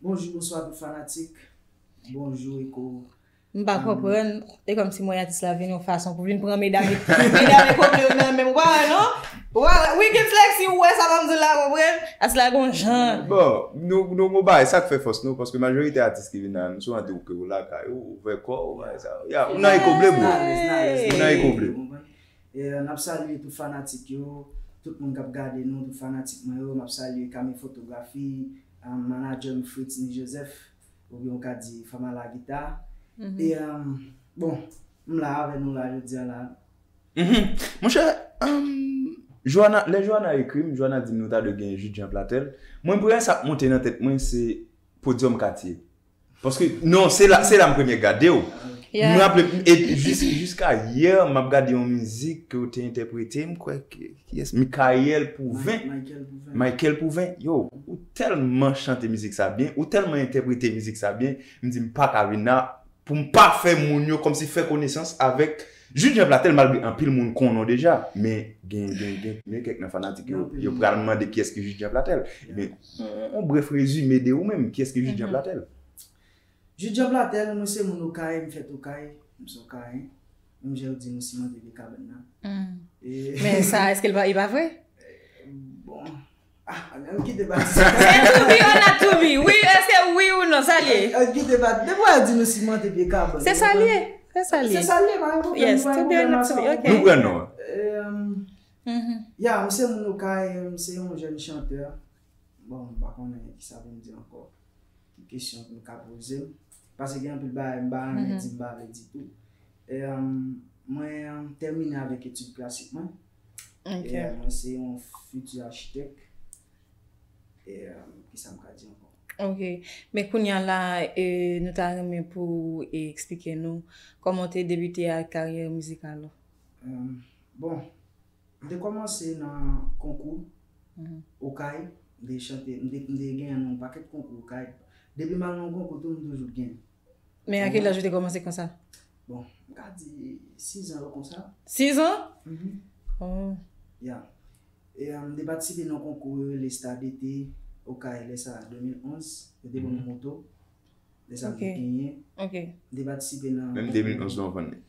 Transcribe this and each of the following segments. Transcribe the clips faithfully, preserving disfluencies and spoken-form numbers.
Bonjou, bonswa tout fanatik. Bonjou, Eko. M pa konprann. E kòmsi mwen atis la vin yon fason pou vin pran medam, medam Eko Bleu yo nan men m. Ou pa wè non? Ou pa wè? Wicked Lexi, ou wè sa m ap di la, konprann? Atis la gon jan. Bon, nou nou gon bagay, sa k fè fòs nou, paske majorite atis ki vin la, nou sou rande ou ke ou lakay ou, ou fè kò, ou bagay sa. Ya, ou nan Eko Bleu, bro. Ou nan Eko Bleu. E, n ap salye tout fanatik yo, tout moun k ap gade nou, tout fanatik mwen yo, m ap salye Kame Fotografi, um, manadjè m Fritz ni Joseph, oubyen ou ka di Fama la gita. E, um, bon, m la avè nou la jodi a la. Mhm. Monchè, um, Joana, lè Joana ekri m, Joana di m nou ta dwe gen Judjean Platel. Mwen, premye sa k monte nan tèt mwen, se Podium Katye. Paske, non, se la, se la m premye gade w. M raple, e jis, jiska yè, m ap gade yon mizik ke w te entèprete, m kwè ke, kiyès? Michael Pouvin. Michael Pouvin. Michael Pouvin, yo, ou tèlman chante mizik sa byen, ou tèlman entèprete mizik sa byen, m di m pa ka vin la, pou m pa fè moun yo kòmsi fè konesans avèk Judjean Platel, malgre anpil moun konnen w deja, men gen, gen, gen, gen kèk nan fanatik yo, yo pral mande kiyès ki Judjean Platel. Ebyen, yon, yon brèf rezime de ou menm, kiyès ki Judjean Platel? Judjean Platel, mwen se moun Okay, m fèt Okay, m se Okay. Menm jan yo di nou siman te vye kabann nan. E, Men sa, èske l pa, e pa vre? Bon. Ah, ann kite pati sa. Se to be or not to be. Wi, èske wi ou non, sa l ye? Ann kite pati. Depi w di nou siman te vye kabann. Se sa l ye. Se sa l ye. Se sa l ye, pa gen pwoblèm. Yes, to be or not to be. Ok. Nou pran non. Um, ya, m se moun Okay, m se yon jèn chantè. Bon, m pa konnen ki sa pou m di ankò. Ki kesyon pou m ka poze m. Paske gen anpil bagay m pa renmen di, m pa vle di tou. E, um, mwen, um, tèmine avèk etid klasik mwen. E, mwen se yon fiti achitèk. E, um, ki sa m ka di ankò? Ok. Men kounye a la, e, nou ta renmen pou w, e, eksplike nou kòman w te debite ak karyè mizikal ou. Um, bon, m te kòmanse nan konkou Okay, m te chante, m te, m te genyen nan yon pakèt konkou Okay. Depi m al nan yon konkou tou, m toujou genyen. Men a ki laj ou te kòmanse konsa? Bon, m ka di sizan yo konsa. Sizan? Mhm. Oh. Ya. E, um, m te patisipe nan konkou yo rele Star d'été Okay, lè sa a, de mil onz, yo te ban m moto. Lè sa a, m te genyen. Ok. M te patisipe nan... Menm de mil onz nou vann li.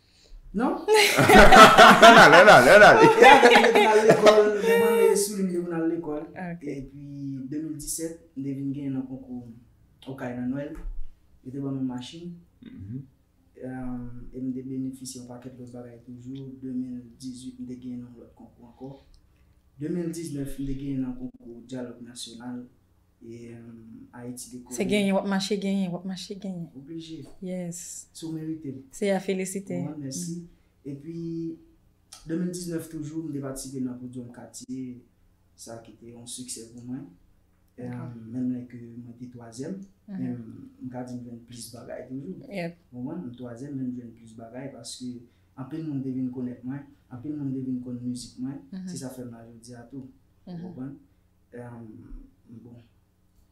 Non? Lè la, lè la, lè la. E apre, m te vin al lekòl, m te vin sou li, m te vin al lekòl. Ok. Epi, de mil disèt, m te vin genyen nan konkou Okay nan Nwèl. Yo te ban m yon machin. Mhm. Um, e m te benefisye yon pakèt lòt bagay toujou. De mil dizuit, m te genyen nan yon lòt konkou ankò. De mil diznèf, m te genyen nan konkou Dyalòg Nasyonal. E, um, Ayiti Dekore. Se genyen, w ap mache genyen, w ap mache genyen. Oblije. Yes. Si w merite l. Se a felisite. Bon, mèsi. Epi, de mil diznèf toujou, m te patisipe nan Podium Katye, sa ki te yon siksè pou mwen. E, menm lè ke mwen te twazyèm, men m ka di m jwenn plis bagay toujou. Yep. Konprann? M twazyèm, men m jwenn plis bagay paske anpil moun te vin konèt mwen, anpil moun te vin konn mizik mwen. Se sa fè m la jodi a tou. Ou konprann? E, bon,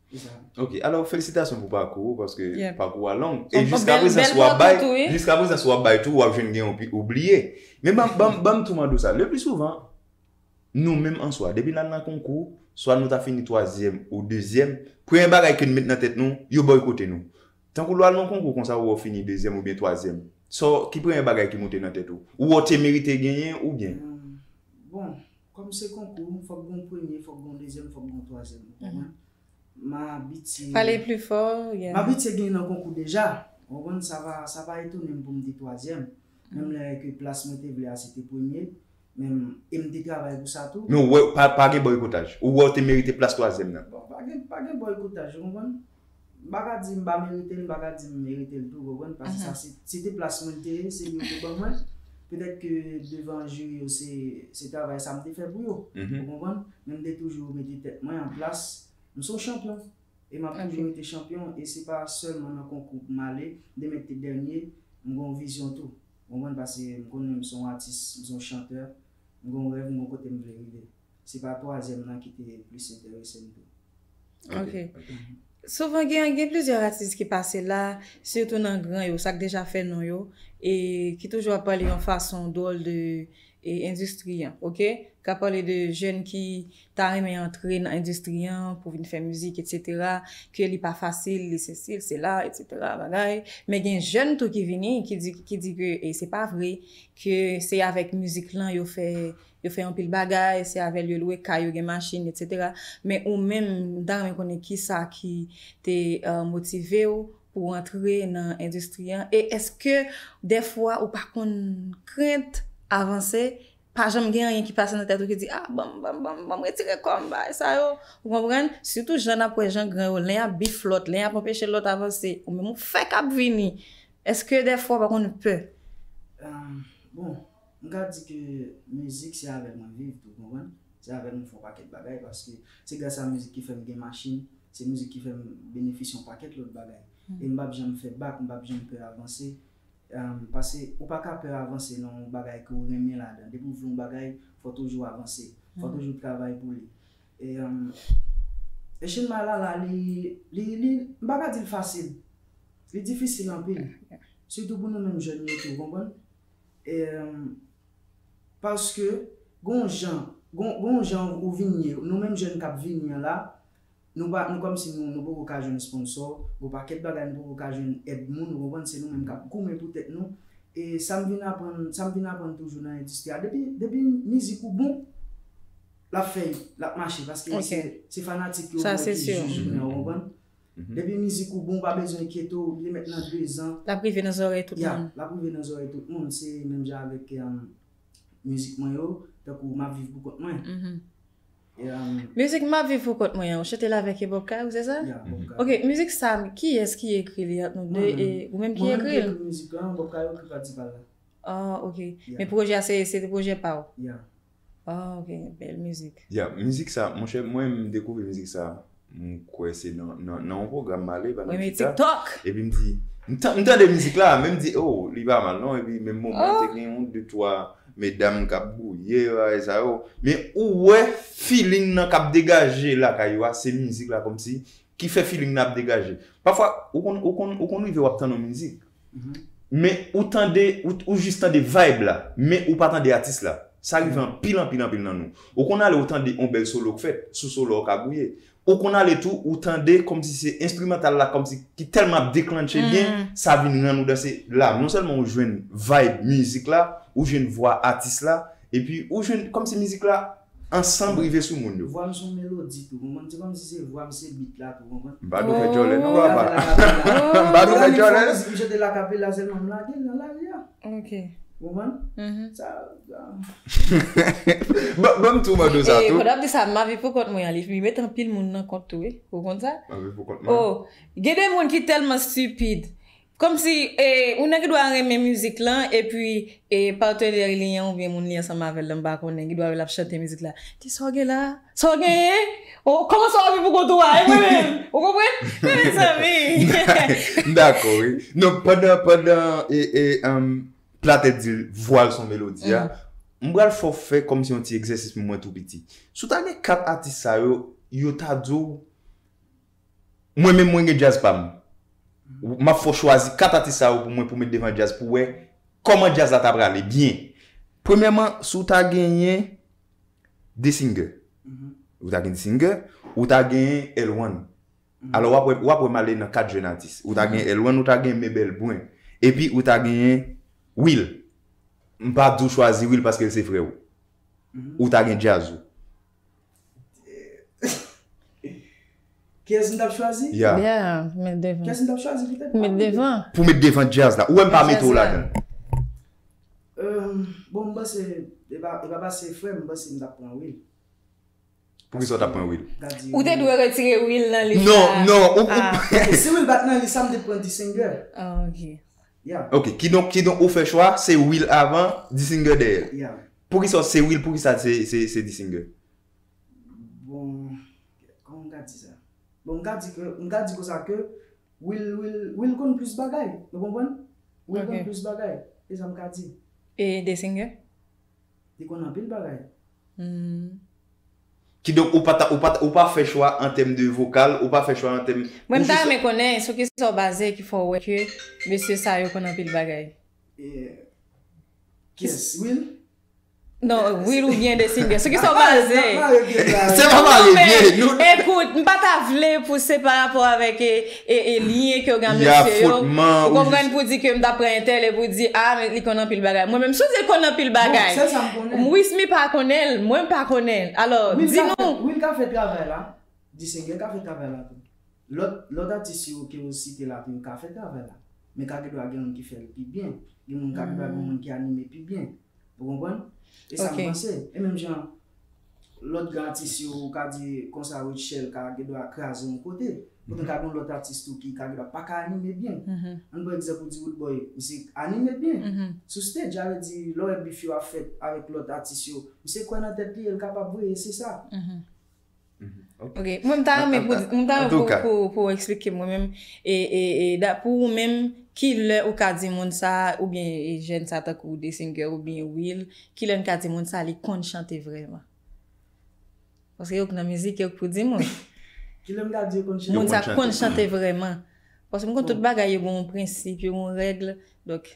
se sa. Ok, alò, felisitasyon pou pakou ou, paske pakou a long. E jiska prezan, si w ap bay, jiska prezan, si w ap bay tou, w ap jwenn gen yon pi-, ou bliye. Men ban, ban, ban m tou mande w sa. Le pli souvan, nou menm an swa, depi n al nan konkou, swa nou ta fini twazyèm ou dezyèm, premye bagay ke n met nan tèt nou, yo bòykote nou. Tankou lè w al nan konkou konsa, ou wè w fini dezyèm oubyen twazyèm. Sa w, ki premye bagay ki monte nan tèt ou? Ou wè w te merite genyen oubyen? Bon, kòm se konkou, fòk gen yon premye, fòk gen yon dezyèm, fòk gen yon twazyèm. Ou konprann? M abitye. Pale pli fò, yeah. M abitye gen nan konkou deja. Ou konprann, sa pa, sa pa etone m pou m te twazyèm. Menm lè ke plas mwen te vle a, se te premye. Men, e m te travay pou sa tou. Men ou wè, pa, pa gen bòykotaj. Ou wè w te merite plas twazyèm nan. Bon, pa gen, pa gen bòykotaj, ou konprann? M pa ka di m pa merite l, m pa ka di m merite l tou, ou konprann? Paske sa, se, se te plas mwen te ye, se li yo te ban mwen. Petèt ke devan jiri yo, se, se travay sa m te fè pou yo. Ou konprann? Men m te toujou mete tèt mwen an plas. M se yon chanpyon. E m ap toujou rete chanpyon. E se pa sèlman nan konkou pou m ale. M te mèt te dènye. M gen yon vizyon tou. Ou konprann? Paske m konnen m se yon atis, m se yon chantè. M gen yon rèv, m gen yon kote m vle rive. Se pa twazyèm nan ki te plis enterese m tou. Ok. Souvan gen, gen plizyè atis ki pase la, sitou nan gran yo, sa k deja fè non yo, e ki toujou ap pale yon fason dwòl de, e, endistri an, oke? K ap pale de jèn ki ta renmen antre nan endistri an pou vin fè mizik, etsetera, ke li pa fasil, li sesi, l sela, etsetera, bagay. Men gen jèn tou ki vini, ki di, ki di ke, e se pa vre, ke se avèk mizik lan yo fè, yo fè anpil bagay, se avè l yo lwe kay, yo gen machin, etsetera. Men ou menm, m ta renmen konnen kisa ki te, e, motive w pou w antre nan endistri an? E èske dèfwa ou pa konn krent avanse? Pa janm gen anyen ki pase nan tèt ou ki di, "Ah, ban m, ban m, ban m, ban m retire kò m, bagay sa yo." Ou konprann? Sitou jan n ap wè jan gran yo, len ap bif lòt, len ap anpeche lòt avanse. Ou menm ou fèk ap vini. Èske dèfwa w pa konn pè? Ahn, bon, m ka di ke mizik se avè mwen viv tou, konprann? Se avè mwen fè yon pakèt bagay, paske se gras a mizik ki fè m gen machin, se mizik ki fè m benefisye yon pakèt lòt bagay. E m p ap janm fè bak, m p ap janm pè avanse. Ahn, paske ou pa ka pè avanse nan yon bagay ke w renmen ladan. Depi w vle yon bagay, fò w toujou avanse. Fò w toujou travay pou li. E, ahn, e chenn bagay la, la, li, li, li, m pa ka di l fasil. Li difisil anpil. Sitou pou nou menm jèn yo tou, w konprann? E, ahn, paske, gon jan, gon, gon jan ou vin ye, nou menm jèn k ap vini an la, nou pa, nou kòmsi nou, nou poko ka jwenn sponsò, gon pakèt bagay nou poko ka jwenn èd moun, ou konprann, se nou menm k ap goumen pou tèt nou. E sa m vin aprann, sa m vin aprann toujou nan endistri a, depi, depi mizik ou bon, l ap fè, l ap mache, paske se, se fanatik yo ki jij ou, ou konprann? Depi mizik ou bon, ou pa bezwen enkyete w, li met nan dezan. L ap rive nan zòrèy tout moun. Ya, l ap rive nan zòrèy tout moun. Se menm jan avèk, um, mizik mwen yo, tankou m ap viv pou kont mwen. Mizik m ap viv pou kont mwen an, ou chante l avèk Bob Kayou, se sa? Ya, Bob Kayou. Ok, mizik sa, kiyès ki ekri li ant nou de, e ou menm ki ekri l? Mwen menm ki ekri mizik lan, Bob Kayou ki prensipal la. Ah, ok. Men pwojè a se, se te pwojè pa w? Ya. Ah, ok, bèl mizik. Ya, mizik sa, monchè, mwen m dekouvri mizik sa, m kwè se nan, nan, nan yon pwogram m ale, pandan m chita. Epi m di, m tande mizik la, men m di, oh, li pa mal non, epi menm moman te gen yon de twa medam k ap gouye, bagay sa yo. Men ou wè feeling nan k ap degaje lakay yo a, se mizik la kòmsi ki fè feeling nan ap degaje. Pafwa, ou konn, ou konn, ou konn rive w ap tann yon mizik, men ou tande, ou, ou jis tande vibe la, men ou pa tande atis la. Sa rive anpil, anpil, anpil nan nou. Ou konn ale ou tande yon bèl solo k fèt, sou solo a w ka gouye. Ou konn ale tou, ou tande kòmsi se enstrimantal la, kòmsi ki tèlman ap deklanche byen, sa vin rann ou danse la. Non sèlman ou jwenn vibe mizik la, ou jwenn vwa atis la, epi ou jwenn kòmsi mizik la ansanm rive sou moun yo. Vwa m se yon melodi tou, konprann? Se kòmsi se vwa m se beat la tou, konprann? M pa dwe fè djòlè non papa. M pa dwe fè djòlè. Mezanmi, fò mizik m chante lakapela sèlman m lage l nan lari a. Ok. Konprann? Sa, sa. Ban m tou mande w sa tou. Pandan w ap di sa, m ap viv pou kont mwen an, li met anpil moun nan kont tou wi. Ou konn sa? M ap viv pou kont mwen. Oh, gen de moun ki tèlman stipid. Kòmsi, e, ou nan ki dwa renmen mizik lan, epi, e, patnè li an oubyen moun li ansanm avè l lan, m pa konnen, ki dwa wè l ap chante mizik la. Di sa w gen la? Sa w genyen? Oh, kòman sa w ap viv pou kont ou a? E mwen menm? Ou konprann? Mezanmi. M dakò, wi. Non, pandan, pandan, e, e, um, Platè di l, vwa l se yon melodi a, m pral fè w fè kòmsi yon ti egzèsis pou mwen tou piti. Si w ta gen kat atis sa yo, yo ta di w, mwen menm mwen gen djaz pa m. M ap fè w chwazi kat atis sa yo pou mwen pou met devan djaz pou w wè kòman djaz la ta prale byen. Premyèman, si w ta genyen de singer, ou ta gen de singer, ou ta genyen L one. Alò w ap wè, w ap wè m ale nan kat jèn atis. Ou ta gen L one, ou ta gen Mebel Brun. Epi ou ta genyen Will. M pa di w chwazi Will paske l se frè w. Ou ta gen djaz ou. Kiyès m t ap chwazi? Yeah. Yeah, met devan. Kiyès m t ap chwazi poutèt pa Will? Met devan. Pou met devan djaz la. Ou wè m pa mete w ladan l. Euh, bon, m panse, e pa, e pa paske se frè m, m panse m t ap pran Will. Poukisa w t ap pran Will? Ou te dwe retire Will nan lis la. Non, non, ou, ou. Ok, si Will pa t nan lis la, m te pran D-Singer. Ah, ok. Yeah. Ok, kidonk, kidonk ou fè chwa, se Will avan, D-Singer dèyè. Yeah. Poukisa se Will, poukisa se, se, se D-Singer? Bon, kòman m ka di sa? Bon, m ka di ke, m ka di konsa ke Will, Will, Will konn plis bagay. Ou konprann? Will konn plis bagay. E sa m ka di. E D-Singer? Li konn anpil bagay. Kidonk, ou pa ta, ou pa, ou pa fè chwa an tèm de vokal, ou pa fè chwa an tèm. Mwen, m ta renmen konnen sou kisa w baze ki fè w wè ke mesye sa yo konn anpil bagay. Kiyès? Will? Non, Will oubyen The Singer. Sou ki sa w baze? Se pa mare byen. Ekout, m pa ta vle pou se pa rapò avèk e, e, e lyen ke w gen ak mesye yo. Ou konprann, pou di ke m ta pran entèl e pou di, a, men li konn anpil bagay. Mwen menm, si w di l konn anpil bagay. Wi, m pa konnen l. Mwen m pa konnen l. Alò, di nou. Will ka fè travay la. The Singer ka fè travay la tou. Lòt, lòt atis yo ke w site la tou, yo ka fè travay la. Men ka gen dwa gen moun ki fè l pi byen. Gen moun ka gen dwa gen moun ki anime pi byen. Ou konprann? E sa m panse. E menm jan, lòt gran atis yo, ou ka di konsa Rutshelle ka gen dwa kraze yon kote. Poutan ka gen lòt atis tou ki ka gen dwa pa ka anime byen. Ann pran egzanp ou di Roodboy, misye anime byen. Sou stage, sa vle di, lè w wè bif yo ap fèt avèk lòt atis yo, misye kwè nan tèt li, e l kapab vre, e se sa. Ok. Mwen, m ta renmen pou, m ta renmen pou, pou, pou w eksplike mwen menm, e, e, e, da, pou ou menm, ki lè ou ka di moun sa, oubyen e jèn sa tankou The Singer oubyen Will, ki lè n ka di moun sa li konn chante vrèman? Paske yo k nan mizik, yo k pou di moun. Ki lè m ka di yo konn chante? Moun sa konn chante vrèman. Paske m konn tout bagay, yo gen yon prensip, yo gen yon règ. Donk,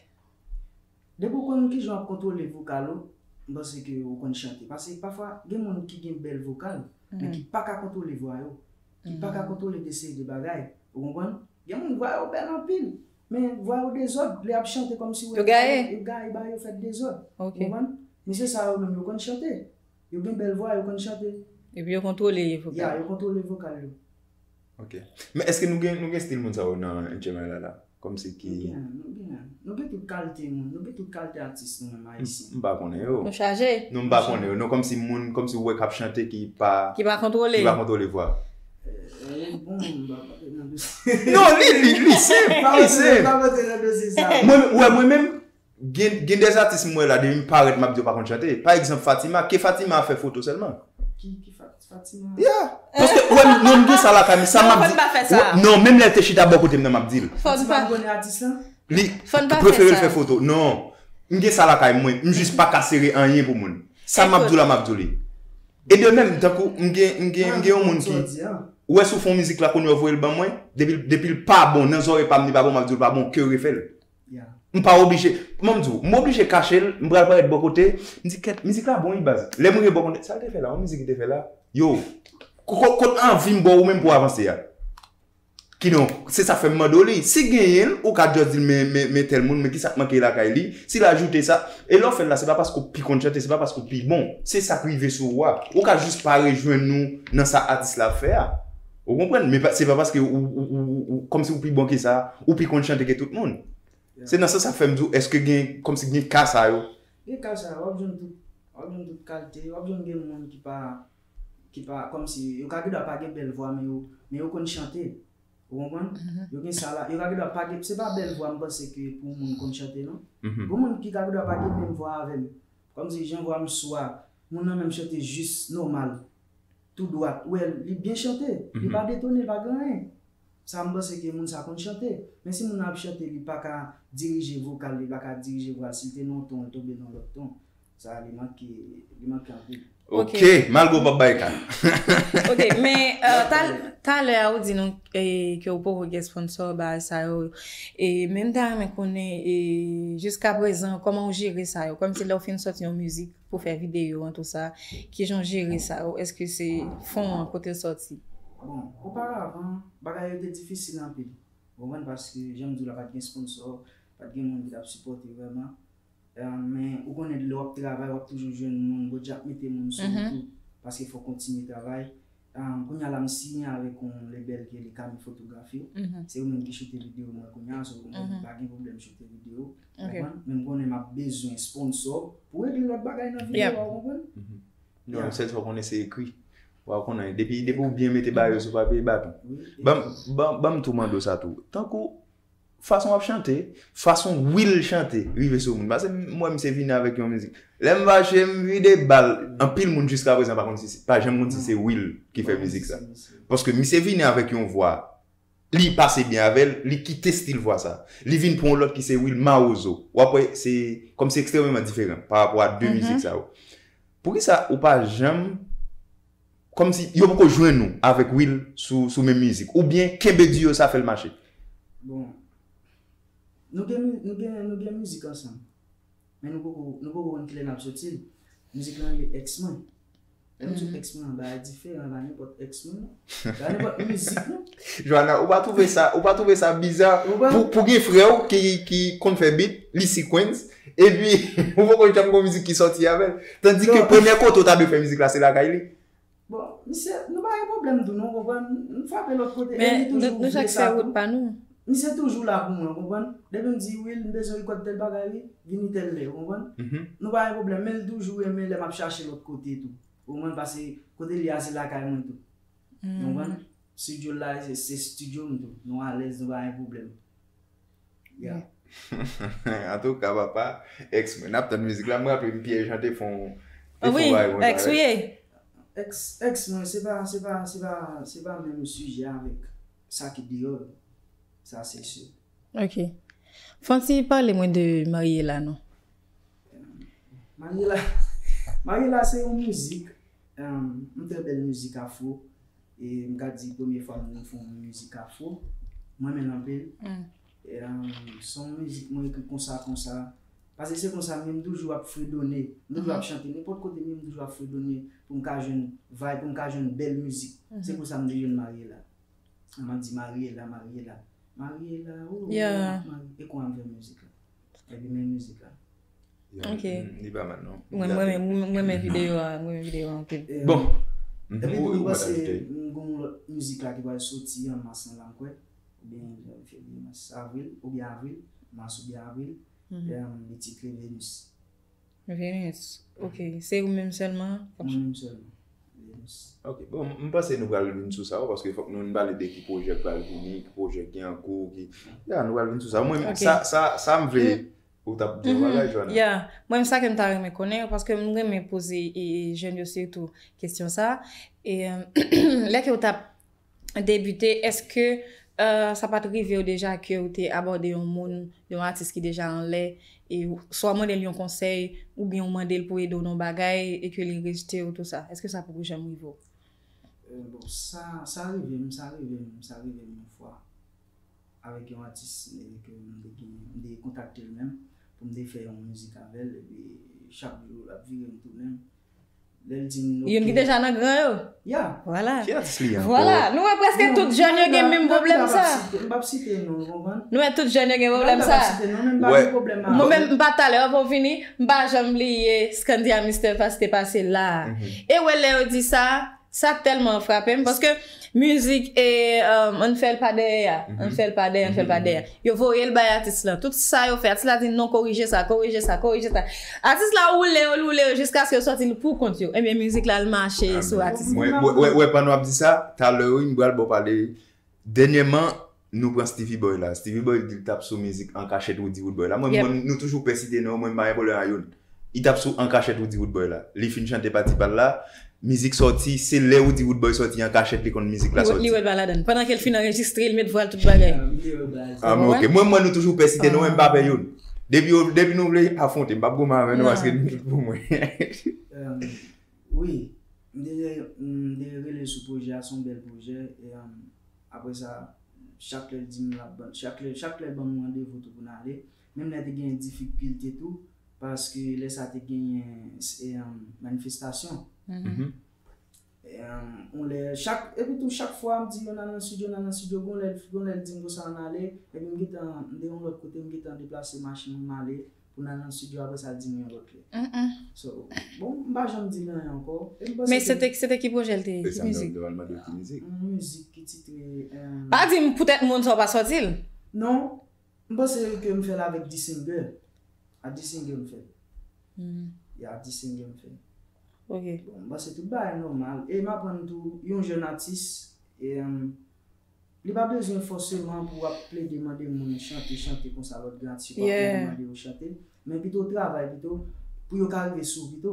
Depi w konn kijan w ap kontwole vokal ou, m panse ke ou konn chante. Paske pafwa, gen moun ki gen bèl vokal, men ki pa ka kontwole vwa yo, ki pa ka kontwole de seri de bagay. Ou konprann? Gen moun vwa yo bèl anpil, men vwa yo dezòd, lè y ap chante kòmsi yo gaye, yo gaye, bagay yo fèt dezòd. Ou konprann? Men se sa yo menm, yo konn chante. Yo gen bèl vwa, yo konn chante. Epi yo kontwole vokal. Ya, yo kontwole vokal yo. Ok. Men èske nou gen, nou gen stil moun sa yo nan N T M I la la? Kòmsi ki. Nou gen, nou gen, nou gen tout kalite moun, nou gen tout kalite atis nou menm Ayisyen. M pa konnen yo. Nou chaje. Non, m pa konnen yo. Non, kòmsi moun, kòmsi ou wè k ap chante ki pa. Ki pa kontwole. Ki pa kontwole vwa. Eh, bon, m pa pale nan dosye. Non, li, li, li senp, li senp. Pa pale nan dosye sa. Mwen, wè, mwen menm, Gen, gen de atis m wè la, depi m parèt, m ap di yo pa konn chante. Pa egzanp, Fatima, ke Fatima a fè foto sèlman. Ki, ki Fa-, Fatima? Yeah. Paske, wè, m, non, m gen sa lakay m, sa m ap di. Non, menm lè l te chita bò kote m nan, m ap di l. Fatima, m konnen atis lan. Li prefere l fè foto. Non. M gen sa lakay mwen, m jis pa ka sere anyen pou moun. Sa m ap di w la, m ap di w li. E de menm, tankou, m gen, m gen, m gen yon moun ki, ou wè si w fè yon mizik la, kounye a w voye l ban mwen, depi, depi l pa bon, nan zòrèy pa m, li pa bon, m ap di w l pa bon, ke w refè l. M pa oblije. Kòman m di w? M oblije kache l, m pral parèt bò kote, m di, kèt, mizik la bon wi baz. Lè m rive bò kote, sa l te fè la? Yon mizik li te fè la? Yo, ko-, ko-, kot anvi m ba w ou menm pou w avanse a? Kidonk, se sa fè m mande w li. Si genyen l, ou ka just di l, men, men, men tèl moun, men kisa k manke lakay li. Si l ajoute sa, e lè w fè l la, se pa paske w pi konn chante, se pa paske w pi bon. Se sa k rive sou ou a. Ou ka jis pa rejwenn nou nan sa atis la ap fè a. Ou konprann? Men pa, se pa paske ou, ou, ou, ou, ou, kòmsi ou pi bon ke sa, ou pi konn chante ke tout moun. Se nan sans sa k fè m di w, èske gen, kòmsi gen ka sa yo? Gen ka sa yo, w ap jwenn tout, w ap jwenn tout kalite, w ap jwenn gen moun ki pa, ki pa, kòmsi, yo ka gen dwa pa gen bèl vwa, men yo, men yo konn chante. Ou konprann? Yo gen sa la, yo ka gen dwa pa gen, se pa bèl vwa m panse ke pou moun konn chante, non. Gen moun ki ka gen dwa pa gen menm vwa avè m. Kòmsi jan vwa m sou a, moun nan menm chante jis nòmal. Tou dwat. Ou wè, li byen chante. Li pa detone, li pa gen anyen. Sa, m panse ke moun sa konn chante. Men si moun nan ap chante, li pa ka dirije vokal, li pa ka dirije vwa l, si l te nan yon ton, l tonbe nan lòt ton. Sa, li manke, li manke anpil. Ok, malgre w p ap bay ka. Ok, men, euh, tal-, talè a ou di nou, eh, ke ou poko gen sponsor, bagay sa yo. E, men m ta renmen konnen, eh, jiskaprezan, kòman ou jere sa yo? Kòmsi lè w fin sòti yon mizik, pou fè videyo an, tou sa, kijan w jere sa yo? Èske se fon an, kote l sòti? Bon, oparavan, bagay yo te difisil anpil. Ou konprann? Paske, jan m di w la, pa t gen sponsor, pa t gen moun ki t ap sipòte vrèman. Eh, men, ou konnen, lè w ap travay, w ap toujou jwenn moun, Bondye ap mete moun sou ou tou. Paske fòk w kontinye travay. Ah, kounye a la, m siyen avèk yon lebèl ki rele Kami Fotografi. Se yo menm ki choute videyo mwen kounye a, so, mwen pa gen pwoblèm choute videyo. Ou konprann? Men m konnen m ap bezwen sponsor pou regle lòt bagay nan videyo a, ou konprann? Non, sèl sa w konnen se ekri. Ou pa konnen, depi, depi w byen mete bagay yo sou papye, e baton. Ban m, ban, ban m tou mande w sa tou. Tankou, fason w ap chante, fason Will chante, rive sou moun. Paske m wè misye vini avèk yon mizik. Lè m fache, m vide bal. Anpil moun jiskaprezan pa konn si se, pa janm konn si se Will ki fè mizik sa. Paske misye vini avèk yon vwa. Li pase byen avè l, li kite stil vwa sa. Li vin pran yon lòt ki se Will Mawozo. W ap wè, se kòmsi ekstrèmeman diferan pa rapò a de mizik sa yo. Poukisa ou pa janm kòmsi yo poko jwenn ou avèk Will sou, sou menm mizik? Oubyen kenbe duo sa fè l mache? Bon, nou gen mi-, nou gen, nou gen mizik ansanm. Men nou poko, nou poko konn kilè n ap soti l. Mizik lan rele Ex Mwen. Lè m di ex mwen, bagay diferan, pa nenpòt ex mwen non. Pa nenpòt mizik non. Joana, ou pa twouve sa, ou pa twouve sa biza pou, pou gen frè w ki, ki konn fè beat, li sequence, epi ou poko janm gon mizik ki sòti avè l. Tandis ke premyè kote ou ta dwe fè mizik la, se lakay li. Bon, misye, nou pa gen pwoblèm tou non, konprann? Nou frape lòt kote, e li toujou vle sa tou. Misye toujou la pou mwen, konprann? Depi m di, Will, m bezwen rekòd tèl bagay, wi, vini tèl lè, konprann? Nou pa gen pwoblèm, men li toujou renmen lè m ap chache lòt kote tou. Ou konprann? Paske kote l ye a se lakay mwen tou. Ou konprann? Studio l la, se, se studio m tou. Nou alèz, nou pa gen pwoblèm. Yeah. Antouka, papa, ex mwen, n ap tann mizik la. M raple m Pierre Jean te fè yon, te fè yon bagay konsa. Wi, ex ou ye. Ex, ex mwen, se pa, se pa, se pa, se pa menm sijè avèk sa ki deyò. Sa se si. Ok. Fè yon ti pale mwen de Mariela non. Mariela, Mariela se yon mizik, um, yon trè bèl mizik afro. E m ka di premye fwa m fè yon mizik afro. Mwen renmen l anpil. E, um, se yon mizik mwen ekri konsa, konsa. Paske se konsa, men m toujou ap fredone. M toujou ap chante. Nenpòt kote, men m toujou ap fredone pou m ka jwenn vibe, pou m ka jwenn bèl mizik. Se konsa m te jwenn Mariela. M ap di Mariela, Mariela. Mariela, oh, yeah. Mari-, e konsa m fè mizik la. Epi men mizik la. Ok. Li pa mal non. Mwen, mwen, mwen, mwen renmen videyo a, mwen renmen videyo a anpil. Bon. Epi tou, m panse m gon lòt mizik la ki pral soti an mas lan la, m kwè. Oubyen janvye, fevriye, mas, avril, oubyen avril, mas oubyen avril. Li titre Venus. Venus. Ok. Se ou menm sèlman k ap chante? Mwen menm sèlman. Venus. Ok. Bon, m panse nou pral vin sou sa wi, paske fòk nou vin pale de ki pwojè k pral vini, ki pwojè k gen an kou, ki, ya, nou pral vin sou sa. Mwen, sa, sa, sa m vle, ou t ap di yon bagay, Joana? Ya. Mwen, sa ke m ta renmen konnen, paske m renmen poze e jèn yo sitou kesyon sa. E, lè ke w t ap debite, èske, euh, sa pa t rive w deja ke w te abòde yon moun, yon atis ki deja anlè, e w, swa w mande l yon konsèy, oubyen w mande l pou ede w nan yon bagay, e ke li rejte w, tou sa? Èske sa poko janm rive w? Euh, bon, sa, sa rive m, sa rive m, sa rive m yon fwa. Avèk yon atis, e, ke m te gen, m te kontakte l menm, pou m te fè yon mizik avè l, epi chak jou l ap vire m tounen. Lè l di m, ok. Youn ki deja nan gran yo. Ya. Vwala. Ki atis li ye ankò? Vwala. Nou wè prèske tout jèn yo gen menm pwoblèm sa. M p ap site non, ou konprann? Nou wè tout jèn yo gen pwoblèm sa. M p ap site non, men m pa gen pwoblèm a. Mwen menm, m pa talè avan w vini, m pa janm bliye Scandia Mister Fast te pase la. E w wè lè yo di sa, sa tèlman frape m, paske mizik e, um, ann fè l pa dèyè a, ann fè l pa dèyè, ann fè l pa dèyè. Yo voye l bay atis lan. Tout sa yo fè, atis la di non, korije sa, korije sa, korije sa. Atis la woule yo, l woule yo jiskaske yo sòti l pou kont yo. Ebyen mizik la al mache sou atis la. Wè, wè, wè, pandan w ap di sa, talè wi, m pral ba w pale. Dènyèman, nou pran Steevy Boy la. Steevy Boy di l t ap sou mizik An Kachèt Roody Roodboy la. Mwen, mwen, nou toujou pèsiste non, mwen m pa gen pwoblèm a youn. Li t ap sou An Kachèt Roody Roodboy la. Li fin chante pati pa l la. Mizik sòti, se lè Roody Roodboy sòti an kachèt li konn mizik la sòti. Li wè l pa ladann. Pandan ke l fin anrejistre, li met vwa l tout bagay. Ah, men ok. Mwen, mwen, nou toujou pèsiste non, mwen m pa pè youn. Depi, depi nou vle afwonte, m p ap goumen avè nou paske nou tout pou mwen. Wi, m te, m te rele sou pwojè a, se yon bèl pwojè. E, um, apre sa, chak lè l di m l ap ban, chak lè, chak lè l ban m randevou tou pou n ale. Menm lè te gen difikilte tou, paske lè sa te genyen, e, um, manifestasyon. E, um, yon lè, chak, epi tou chak fwa m di yo n al nan estidyo, n al nan estidyo, gon lè, gon lè l di m konsa ann ale, epi m gentan, m te yon lòt kote, m gentan deplase machin mwen m ale, pou n al nan estidyo, apre sa l di m yon lòt lè. So, bon, m pa janm di l anyen ankò. E m panse Men se te, se te ki pwojè l te ye? Ki mizik? Yon mizik ki titre, um, Pa di m poutèt moun sa w pa sòti l. Non, m panse ke m fè l avèk D-Singer. A D-Singer m fè l. Ya, D-Singer m fè l. Ok. Bon, m panse tout bagay nòmal. E m aprann tou, yon jèn atis, e, um, Li pa bezwen fòseman pou w ap plede mande moun chante, chante konsa lòt gen atis yo pa plede mande yo chante, men pito w travay pito pou yo ka rive sou w pito.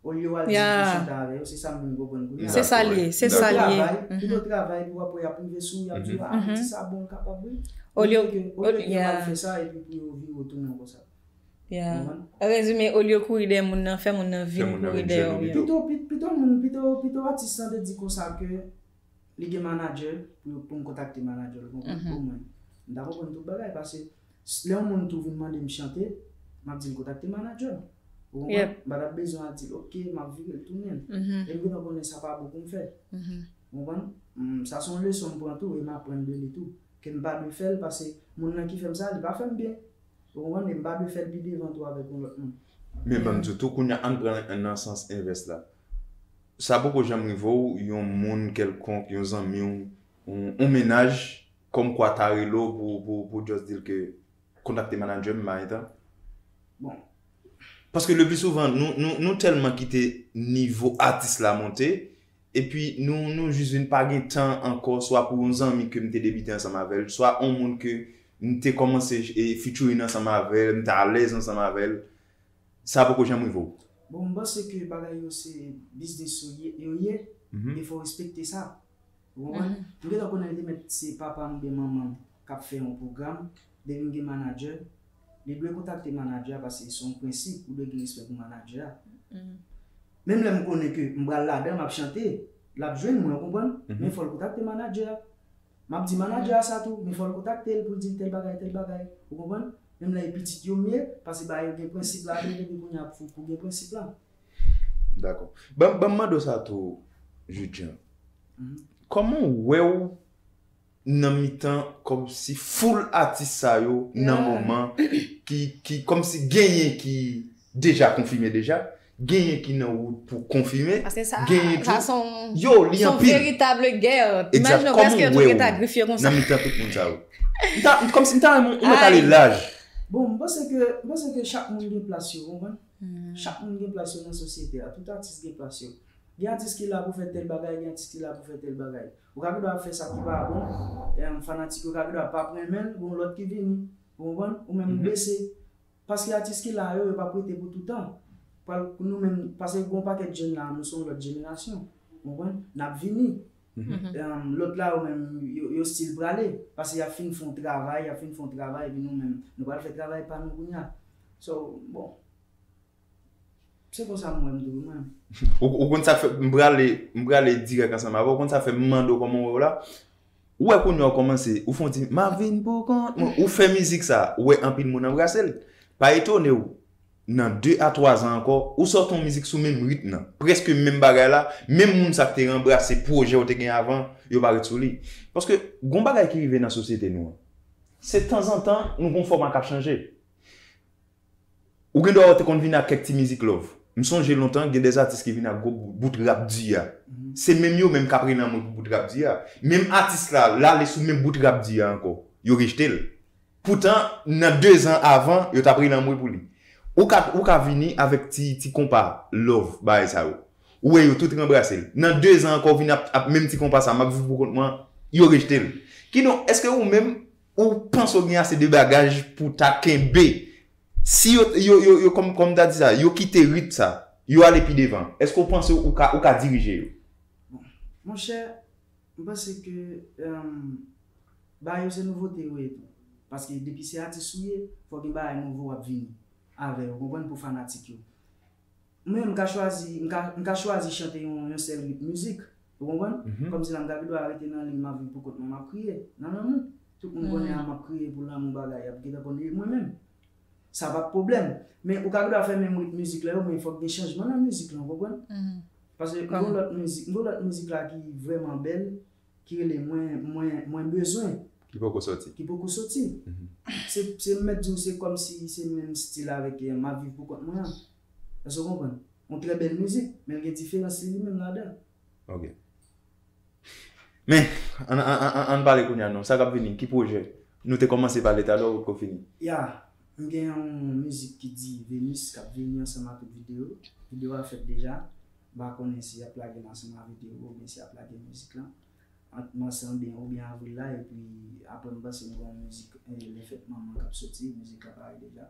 Olye w al di pou chante avè yo, se sa m vin konprann kounye a. Se sa l ye, se sa l ye. Pito w travay, pito w travay pou apre y ap rive sou w, y ap di w, ah, atis sa bon, l kapab wi. Olye ke, olye ke yo al fè sa epi pou yo vire w tounen w konsa. An rezime, olye w kouri dèyè moun nan, fè moun nan vin kouri dèyè w. Pito, pito moun, pito, pito atis lan te di konsa ke li gen manadjè pou yo, pou m kontakte manadjè l, ou konprann? Pou mwen, m ta konprann tout bagay, paske lè yon moun tou vin mande m chante, m ap di l kontakte manadjè l. Ou konprann? M pa t ap bezwen al di l, "Ok, m ap vire l tounen l." E m gentan konnen sa pa bon pou m fè. Ou konprann? Mm, sa se yon leson m pran tou e m aprann de li tou. Ke m pa dwe fè l paske moun nan ki fè m sa, li pa fè m byen. Ou konprann? E m pa dwe fè l pi devan tou avèk yon lòt moun. Men ban m di w tou, kounye a, ann pran l nan sans envès la. Sa poko janm rive w, yon moun kèlkonk, yon zanmi w, yon, yon mennaj, kòmkwa ta rele w pou, pou, pou just di l ke kontakte manager m, m pa gen tan? Bon. Paske le pli souvan, nou, nou, nou tèlman kite nivo atis la monte, epi nou, nou jis vin pa gen tan ankò, swa pou yon zanmi ke m te debite ansanm avè l, swa yon moun ke m te kòmanse e, featuring ansanm avè l, m te alèz ansanm avè l. Sa poko janm rive w? Bon, m panse ke bagay yo se biznis yo ye, yo ye, e fò w respekte sa. Ou konprann? M gentan konnen li te mèt se papa m oubyen manman m k ap fè yon pwogram, depi m gen manager, li dwe kontakte manager a paske se yon prensip, ou dwe gen respè pou manager a. Menm lè m konnen ke m pral ladan, m ap chante, l ap jwenn mwen, ou konprann? Men fò l kontakte manager a. M ap di manager a sa tou, men fò l kontakte l pou l di l tèl bagay, tèl bagay. Ou konprann? Menm lè e pitit yo m ye, paske bagay yo gen prensip ladan, depi kounye a pou, pou gen prensip la. Dakò. Ban, ban m mande w sa tou, Judjan. Kòman w wè w nan mitan kòmsi foul atis sa yo nan moman ki, ki kòmsi genyen ki deja konfime deja, genyen ki nan wout pou konfime, genyen tou. Yo, li anpil. Sa se yon veritab gè. Imajine w prèske yo tou gentan grifye konsa. Nan mitan tout moun sa yo. M ta, kòmsi m ta renmen, ou mèt ale laj. Bon, m panse ke, m panse ke chak moun gen plas yo, ou konprann? Chak moun gen plas yo nan sosyete a. Tout atis gen plas yo. Gen atis ki la pou fè tèl bagay, gen atis ki la pou fè tèl bagay. Ou ka gen dwa ap fè sa ki pa bon, em, fanatik yo ka gen dwa p ap renmen l, gen yon lòt ki vini. Ou konprann? Ou menm blese. Paske atis ki la yo, yo p ap rete pou toutan. Pral, nou menm, paske gen yon pakèt jèn la, nou se yon lòt jenerasyon. Ou konprann? N ap vini. Em, lòt la, yo menm, yo, yo still prale. Paske y ap fin fè yon travay, y ap fin fè yon travay, epi nou menm, nou pral fè travay pa nou kounye a. So, bon. Se konsa m wè m tou, mwen. Ou, ou konn sa k fè, m prale, m prale dirèk ansanm avè w, ou konn sa k fè m mande w kòman w wè w la? Ou wè kounye a w kòmanse, ou fè w di, "M ap vin pou kont mwen." Ou fè mizik sa, ou wè anpil moun anbrase l. Pa etone w, nan de a twa zan ankò, ou sòti yon mizik sou menm ritm nan. Prèske menm bagay la, menm moun sa k te anbrase pwojè w te gen avan, yo pa ret sou li. Paske, gon bagay ki rive nan sosyete nou an. Se tanzantan, nou gon fòma k ap chanje. Ou gen dwa wè te konn vin ak kèk ti mizik love. M sonje lontan, gen de atis ki vin ak gwo bout, bout rap di a. Se menm yo menm k ap rele anmwe pou bout rap di a. Menm atis la, l ale sou menm bout rap di a ankò. Yo rejte l. Poutan, nan de zan avan, yo t ap rele anmwe pou li. Ou ka, ou ka vini avèk ti, ti konpa love, bagay sa yo. Ou wè yo tout ranbrase l. Nan de zan ankò, ou vin ap, ap menm ti konpa sa, m ap viv pou kont mwen, yo rejte l. Kidonk, èske ou menm, ou panse w gen ase de bagaj pou w ta kenbe? Si yo, yo, yo, yo, kòm, kòm m ta di sa, yo kite rit sa, yo ale pi devan, èske w panse ou ka, ou ka dirije yo? Bon, monchè, m panse ke, em, bagay yo se nouvote yo ye tou. Paske depi se atis ou ye, fò gen bagay nouvo w ap vini avè yo, ou konprann, pou fanatik yo. Mwen, m ka chwazi, m ka, m ka chwazi chante yon, yon sèl rit mizik. Ou konprann? Kòmsi la, m ka gen dwa rete nan liy, m ap viv pou kont mwen, m ap kriye nan lanmou. Tout moun konnen a, m ap kriye pou lanmou, bagay, y ap gentan konn li mwen menm. Sa pa pwoblèm. Men ou ka gen dwa fè menm rit mizik la yo, men fòk gen chanjman nan mizik la, ou konprann? Paske m gen yon lòt mizik, m gen yon lòt mizik la ki vrèman bèl, ki rele Mwen, Mwen, Mwen Bezwen. Ki poko sòti. Ki poko sòti. Se, se m mèt di w, se kòmsi se menm stil avèk, eh, M ap Viv Pou Kont Mwen an. Èske w konprann? Yon trè bèl mizik, men l gen diferans li, li menm ladan. Ok. Men, ann, ann, ann, ann pale kounye a non. Sa k ap vini? Ki pwojè? Nou te kòmanse pale talè, ou poko fini. Ya, m gen yon mizik ki di Venus k ap vini ansanm ak yon videyo. Videyo a fèt deja. M pa konnen si y ap lage l ansanm ak videyo oubyen si y ap lage mizik lan ant mas lan oubyen, oubyen avril la, epi apre m panse m gen yon mizik, eh, lè fèt manman k ap soti, mizik la pare deja.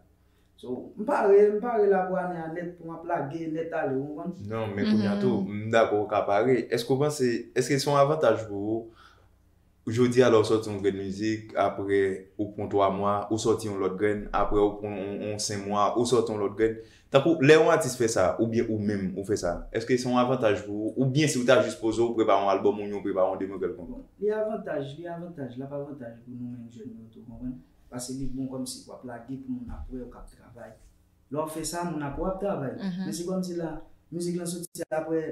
So, m pare, m pare la pou ane a nèt, pou m ap lage nèt ale, ou konprann? Non, men kounye a tou, m dakò ou ka pare. Èske w panse, èske se yon avantaj pou ou? Jodi a la, ou sòti yon grenn mizik, apre, ou pran twa mwa, ou sòti yon lòt grenn, apre, ou pran yon, yon senk mwa, ou sòti yon lòt grenn. Tankou, lè yon atis fè sa, oubyen ou menm, ou fè sa, èske se yon avantaj pou ou? Oubyen si ou ta jis poze, ou prepare yon albòm, oubyen ou prepare yon demo kèlkonk? Bon, li avantaj, li avantaj, l ap avantaj pou nou menm jèn yo tou, konprann? Paske li bon kòmsi w ap lage pou moun ap wè ou k ap travay. Lè w ap fè sa, moun ap wè w ap travay. Men se kòmsi la, mizik lan soti apre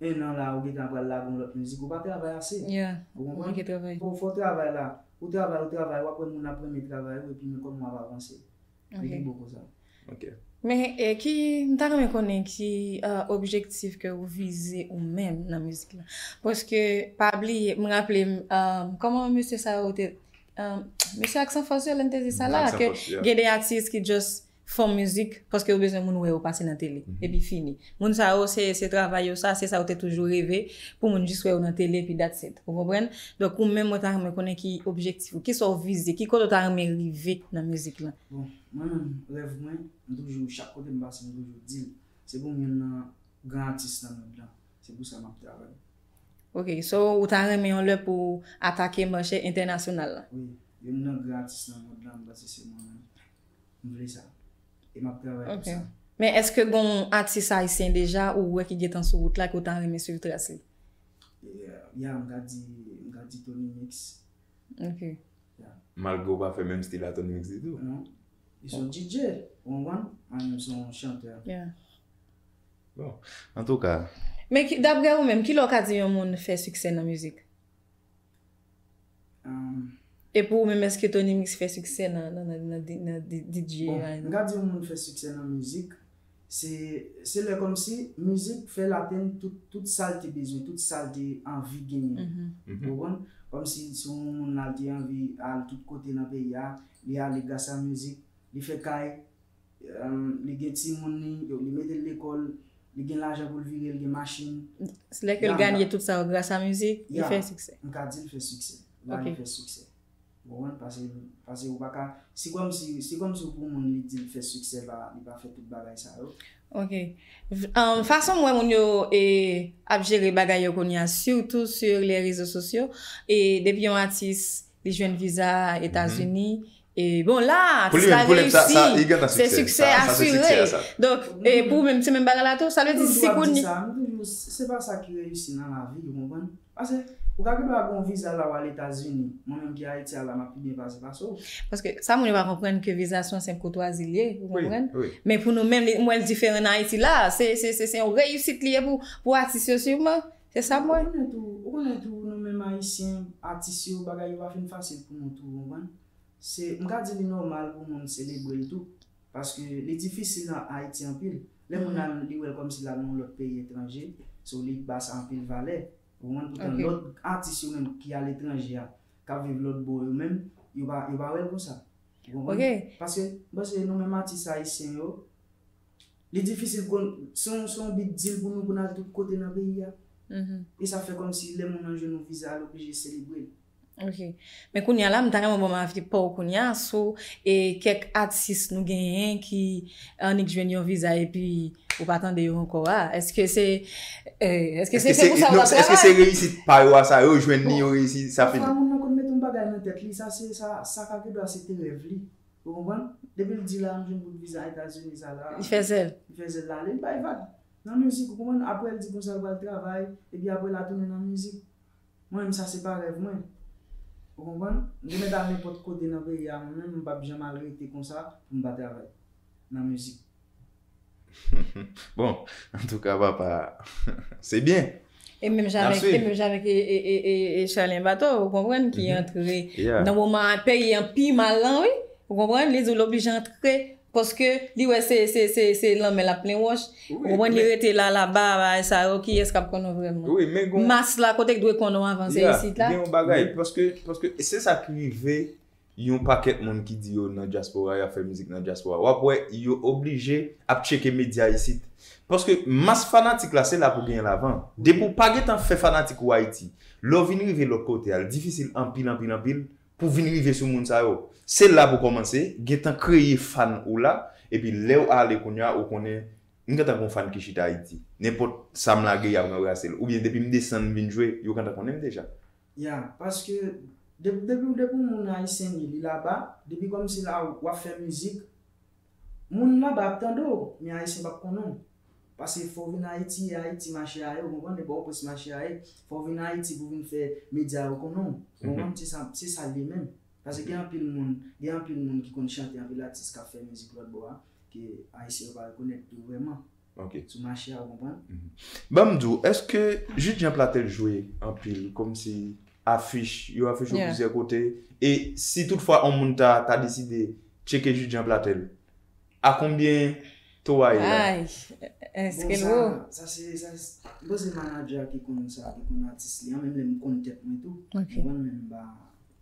en an la, ou gentan pral lage yon lòt mizik, ou pa travay ase. Yeah, Ou ou konprann? manke travay. Fò, fò w travay la. Ou travay, ou travay, w ap wè moun ap renmen travay ou, epi men kòman w ap avanse. Li pi bon konsa. Ok. Men e, ki, m ta renmen konnen ki uh, objektif ke ou vize ou menm nan mizik la. Paske, pa bliye, m raple m, um, kòman mesye sa yo te, um, mesye Aksan Fòs yo, lè n te di sa la, Aksan ke Fòs, yeah. Gen de atis ki just fè mizik paske yo bezwen moun wè yo pase nan tele, epi fini. Moun sa yo, se, se travay yo sa, se sa yo te toujou reve, pou moun jis wè yo nan tele, epi that's it. Ou konprann? Donk, ou menm, mwen ta renmen konnen ki objektif ou, ki sa w vize, ki kote w ta renmen rive nan mizik lan. Bon, mwen menm, rèv mwen, m toujou, chak kote m pase, m toujou di l. Se pou m youn nan gran atis nan mond lan. Se pou sa m ap travay. Ok, so ou ta renmen yon lè pou atake mache entènasyonal la? Wi, youn nan gran atis nan mond lan, m panse se mwen menm. M vle sa. E m ap travay pou Ok. Sa. Men èske gon atis ayisyen deja ou wè ki gentan sou wout la ke w ta renmen swiv tras li? Ya, ya, m ka di, m ka di Tony Mix. Ok. Malgre w pa fè menm stil a Tony Mix ditou. Non? Li se yon D J, ou konprann? Mwen menm se yon chantè. Yeah. Bon, antouka, Men ki, daprè ou menm, ki lè w ka di yon moun fè siksè nan mizik? Um, E pou ou menm, èske Tony Mix fè siksè nan, nan, nan, nan, nan D- nan D- D J Bon, la? M ka di yon moun fè siksè nan mizik, se se lè kòmsi mizik fè l atenn tout, tout sa l te bezwen, tout sa l te anvi genyen. Ou konprann? Kòmsi si yon moun la te anvi al tout kote nan peyi a, li ale gras a mizik, li fè kay, um, li gen timoun li, yo, li mete l lekòl, li gen lajan pou l vire, li gen machin. Lè ke l Ya, ganye ya. Tout sa yo gras a mizik, li Ya. Fè siksè. M ka di l fè siksè. La Ok. Li fè siksè. Ou konprann? Pase, pase ou pa ka, se kòmsi, se kòmsi pou moun li di l fè siksè, pa, li pa fè tout bagay sa yo. Ok. V- um, fason m wè moun yo e, ap jere bagay yo kounye a, sitou sur les réseaux sociaux, e depi yon atis li jwenn viza Etazini, e bon la, Pou li atis la menm, pou li menm, sa- sa- li reyisi, gentan se siksè. siksè Sa- sa se siksè asire. sa. Donk, e pou ou menm, se menm bagay la tou, sa vle di Toujou si ap di kounye sa, m toujou, se pa sa ki reyisi nan lavi, ou konprann? Pase, ou ka gen dwa gen yon viza la w al Etazini, mwen menm ki Ayiti a la, m ap pi byen pase pase w. Paske sa moun yo pa konprann ke viza se yon senp koutwazi li ye, ou Wi, konprann? Wi. Men pou nou menm, li- m wè l diferan nan Ayiti la, se se- se- se yon reyisit li ye pou, pou atis yo sivman. Se sa m wè. Ou konnen tou, ou konnen tou, nou menm Ayisyen, atis yo, bagay yo pa fin fasil pou nou tou, ou konprann? Se, m ka di li nòmal pou moun selebre l tou. Paske li difisil nan Ayiti anpil. Lè moun nan li wè l kòmsi l al nan yon lòt peyi etranje, so li ba sa anpil valè. Ou konprann? Poutan Ok. Lòt atis yo menm ki aletranje a, k ap viv lòt bò yo menm, yo pa, yo pa wè l konsa. Ou konprann? Ok. Paske, paske nou menm atis ayisyen yo, li difisil pou se yon, se yon big deal pou nou pou n al tout kote nan peyi a. E sa fè kòmsi lè moun nan jwenn yon viza, l oblije selebre l. Ok. Men kounye a la, m ta renmen w ban m avi pa w kounye a sou e kèk atis nou genyen ki annik jwenn yon viza epi ou pa tande yo ankò a. Èske se eh, èske se se pou sa w non, ap èske se travay? Reyisit pa yo a sa yo jwenn li yo reyisi sa fini? Pafwa moun nan konn mete yon bagay nan tèt li, sa se sa, sa ka gen dwa se te rèv li. Ou konprann? Depi l di la, m jwenn bout viza Etazini sa la. Li fè zèl. Li fè zèl la, li bay vag. Nan mizik, ou konprann? Apre l di konsa l pral travay, epi apre l a tounen nan mizik. Mwen menm sa se pa rèv mwen. Ou konprann? M te mèt al nenpòt kote nan peyi a, mwen menm m p ap janm al rete konsa pou m pa travay nan mizik. Bon, antouka papa, se byen. E menm jan N ap avèk, swiv. E menm jan avèk e, e, e, e, e Charlene Bato, ou konprann, ki antre Yeah. nan moman peyi an pi mal lan, wi. Ou konprann? Li di w l oblije antre paske li wè se, se, se, se lanmè l ap plen wòch. Ou konprann? Li rete la, laba, bagay sa yo, kiyès k ap konn nou vrèman? Wi, men gon Mas la, kote k dwe konn nou avanse Yeah, isit la? Gen yon bagay, paske, paske se sa k rive yon pakèt moun ki di yo nan dyaspora, y ap fè mizik nan dyaspora. W ap wè, yo oblije ap tcheke medya isit. Paske mas fanatik la, se la pou genyen l avan. Depi w pa gentan fè fanatik ou Ayiti, lè w vin rive lòt kote a, l difisil anpil, anpil, anpil pou vin rive sou moun sa yo. Se la pou kòmanse, gentan kreye fan ou la, epi lè w ale kounye a, ou konnen, m gentan gon fan ki chita Ayiti. Nenpòt sa m lage, y ap ranbrase l. Oubyen depi m desann, m vin jwe, yo gentan konnen m deja. Ya, paske depi, depi, depi yon moun ayisyen li, li laba, depi kòmsi la w ap fè mizik, moun laba ap tande w, men ayisyen p ap konnen w. Paske fò w vin Ayiti, e Ayiti mache a ye, ou konprann, e Pòtoprens mache a ye. Fò w vin Ayiti pou vin fè medya yo konnen w. Ou konprann, se sa, se sa l ye menm. Paske gen anpil moun, gen anpil moun ki konn chante, anpil atis k ap fè mizik lòt bò a, ke Ayisyen yo pa rekonèt tou vrèman Ok. sou mache a, ou konprann? Ban m di w, èske Jude Jean Platel jwe anpil, kòmsi afich, yo afich yo Yeah. plizyè kote, e si toutfwa yon moun ta, ta deside tcheke Jude Jean Platel, a konbyen to a ye la? Ay, èske Bon, l wo? Sa, sa se, sa se, m panse manager ki konn sa, ki konn atis li an, menm lè m konn tèt mwen tou. Ok. Ou konprann, men m pa,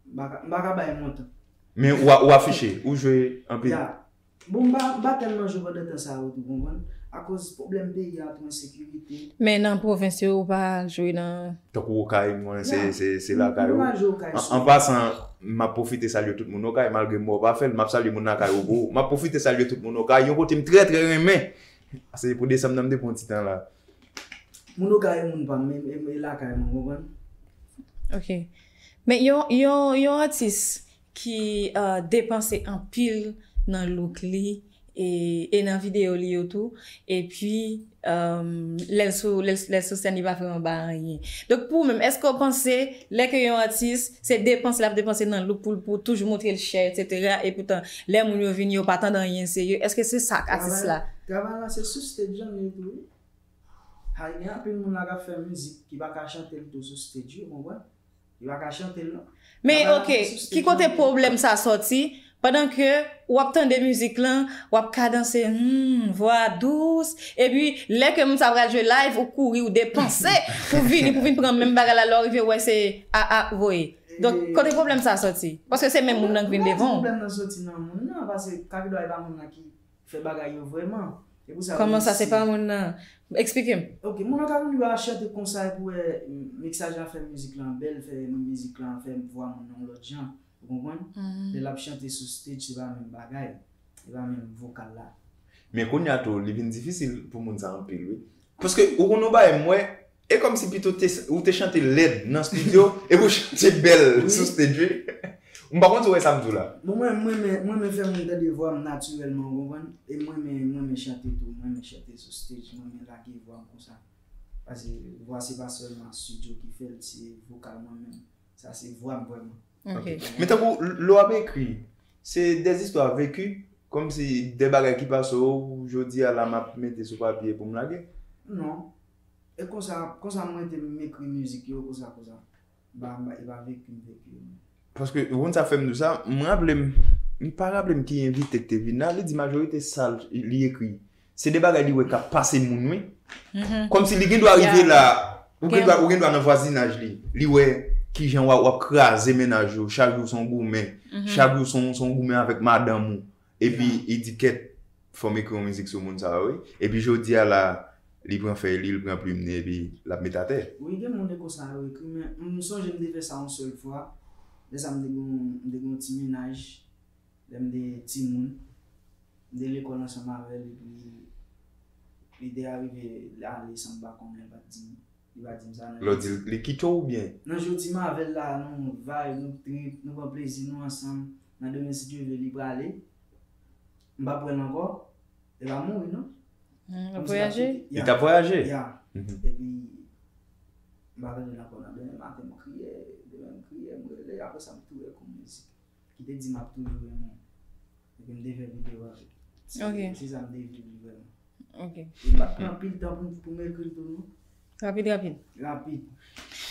m pa ka, m pa ka bay montan. Men ou a- ou afiche, ou jwe anpil. Ya. Bon, m pa, m pa tèlman jwe pandan tan sa yo tou, konprann? Akoz pwoblèm peyi a tou, ensekirite. Men nan pwovens yo, ou pa jwe nan. Tankou Okay, mwen, se, Ya. se, se lakay ou. M pa jwe Okay An, souvan. an pasan, m ap pwofite salye tout moun Okay, malgre mwen pa fè l, m ap salye moun lakay ou pou ou. M ap pwofite salye tout moun Okay, yon kote m trè, trè renmen. Se pou desanm nan m te pran ti tan la. Moun Okay e moun pa m, e, e, e lakay mwen, konprann? Ok. Men yon, yon, yon atis ki uh, depanse anpil nan look li e, e nan videyo li yo tou. Epi, um, lè l sou, lè l, lè l sou sèn, li pa vrèman ba anyen. Donk, pou ou menm, èske w panse, lè ke yon atis, se depanse l ap depanse nan look pou, pou toujou montre l chè, etsetera. E poutan, lè moun yo vini, yo pa tande anyen serye. Èske se sa k atis la? Travay la, se sou stage an li tou, wi. Hay, gen anpil moun la k ap fè mizik ki pa ka chante l tou sou stage, wi, ou konprann? Li pa ka chante l, non. Men, Travay la ok, se sou stage ki kote an li. Pwoblèm sa sòti? Pandan ke w ap tande mizik lan, w ap kadanse, hmm, vwa dous, epi lè ke moun sa pral jwe live, ou kouri, ou depanse pou vini, pou vin pran menm bagay la, lè w rive, w wè se a a voye. Donk, kote pwoblèm sa sòti? Paske se menm moun nan ki vin M pa di devan w. Pwoblèm nan sòti nan moun nan, paske kakidwa e pa moun nan ki fè bagay yo vrèman. E pou sa Kòman yo sa, se si- pa moun nan? Eksplike m. Ok, moun nan ka vin yo a chante konsa epi wè miksaj la fè mizik lan bèl, fè mizik lan fè vwa moun nan lòt jan. Ou konprann? Lè l ap chante sou stage, se pa menm bagay. Se pa menm vokal la. Men kounye a tou, li vin difisil pou moun sa anpil, wi. Paske ou konn yon bagay m wè, e kòmsi pito te, ou te chante lèd nan studio, epi ou chante bèl Wi. Sou stage, wi. M pa konn si w wè sa m di w la. Bon, mwen, mwen, mwen, mwen fè moun tande vwa m natirèlman, ou konprann? E mwen, mwen, mwen, mwen chante tou, mwen, mwen chante sou stage, mwen, mwen lage vwa m konsa. Paske vwa se pa sèlman studio ki fè l, se vokal mwen menm. Sa se vwa m vrèman. Ok. Men tankou lè w ap ekri, se des histoires vécues, kòmsi de bagay ki pase w, jodi a la m ap mete sou papye pou m lage. Non. E konsa, konsa mwen te m ekri mizik yo, konsa, konsa. Ba, ba, e pa veki m veki yo. Paske, ou konn sa fè m di w sa, m raple m, m pa raple m ki envite k te vin la, li di majorite sa l- li ekri, se de bagay li wè k ap pase moun, wi. Kòmsi li gen dwa rive Yeah. la, ou gen Gen- dwa, ou gen dwa nan vwazinaj li. Li wè kijan w ap, w ap kraze mennaj ou, chak jou se yon goumen, chak jou se yon, se yon goumen avèk madanm ou. Epi, li di kèt, fò m ekri yon mizik sou moun sa yo, wi. Epi jodi a la, li pran fèy li, li pran plim li, epi l ap met atè. Wi, gen moun e konsa yo ekri, men m sonje m te fè sa yon sèl fwa. Lè sa m te gen yon, m te gen yon ti mennaj, lè m te timoun, m te lekòl ansanm avè l, epi li te arive ale san m pa konnen, li pa t di m, li pa di m sa nan Lè w di l, li kite w oubyen? Nan jou ti m avè l la, nou vibe, nou trip, nou pran plezi nou ansanm. Nan demen, si Dye vle, li prale. M p ap wè l ankò. Li pa mouri, non. Hmm, Kòmsi voyaje? kite- Li t ap voyaje? Ya. Mhm. Epi, m pa tande l ankò nan demen maten, m kriye, demen m kriye, m rele, apre sa m tou wè kou mizik. Ki te di m ap toujou renmen w. Epi m te fè videyo avè l. Se- Ok. Se sa m te viv li vrèman. Ok. E m pa t pran anpil tan pou, pou m ekri l tou, non. Rapid, rapid. Rapid.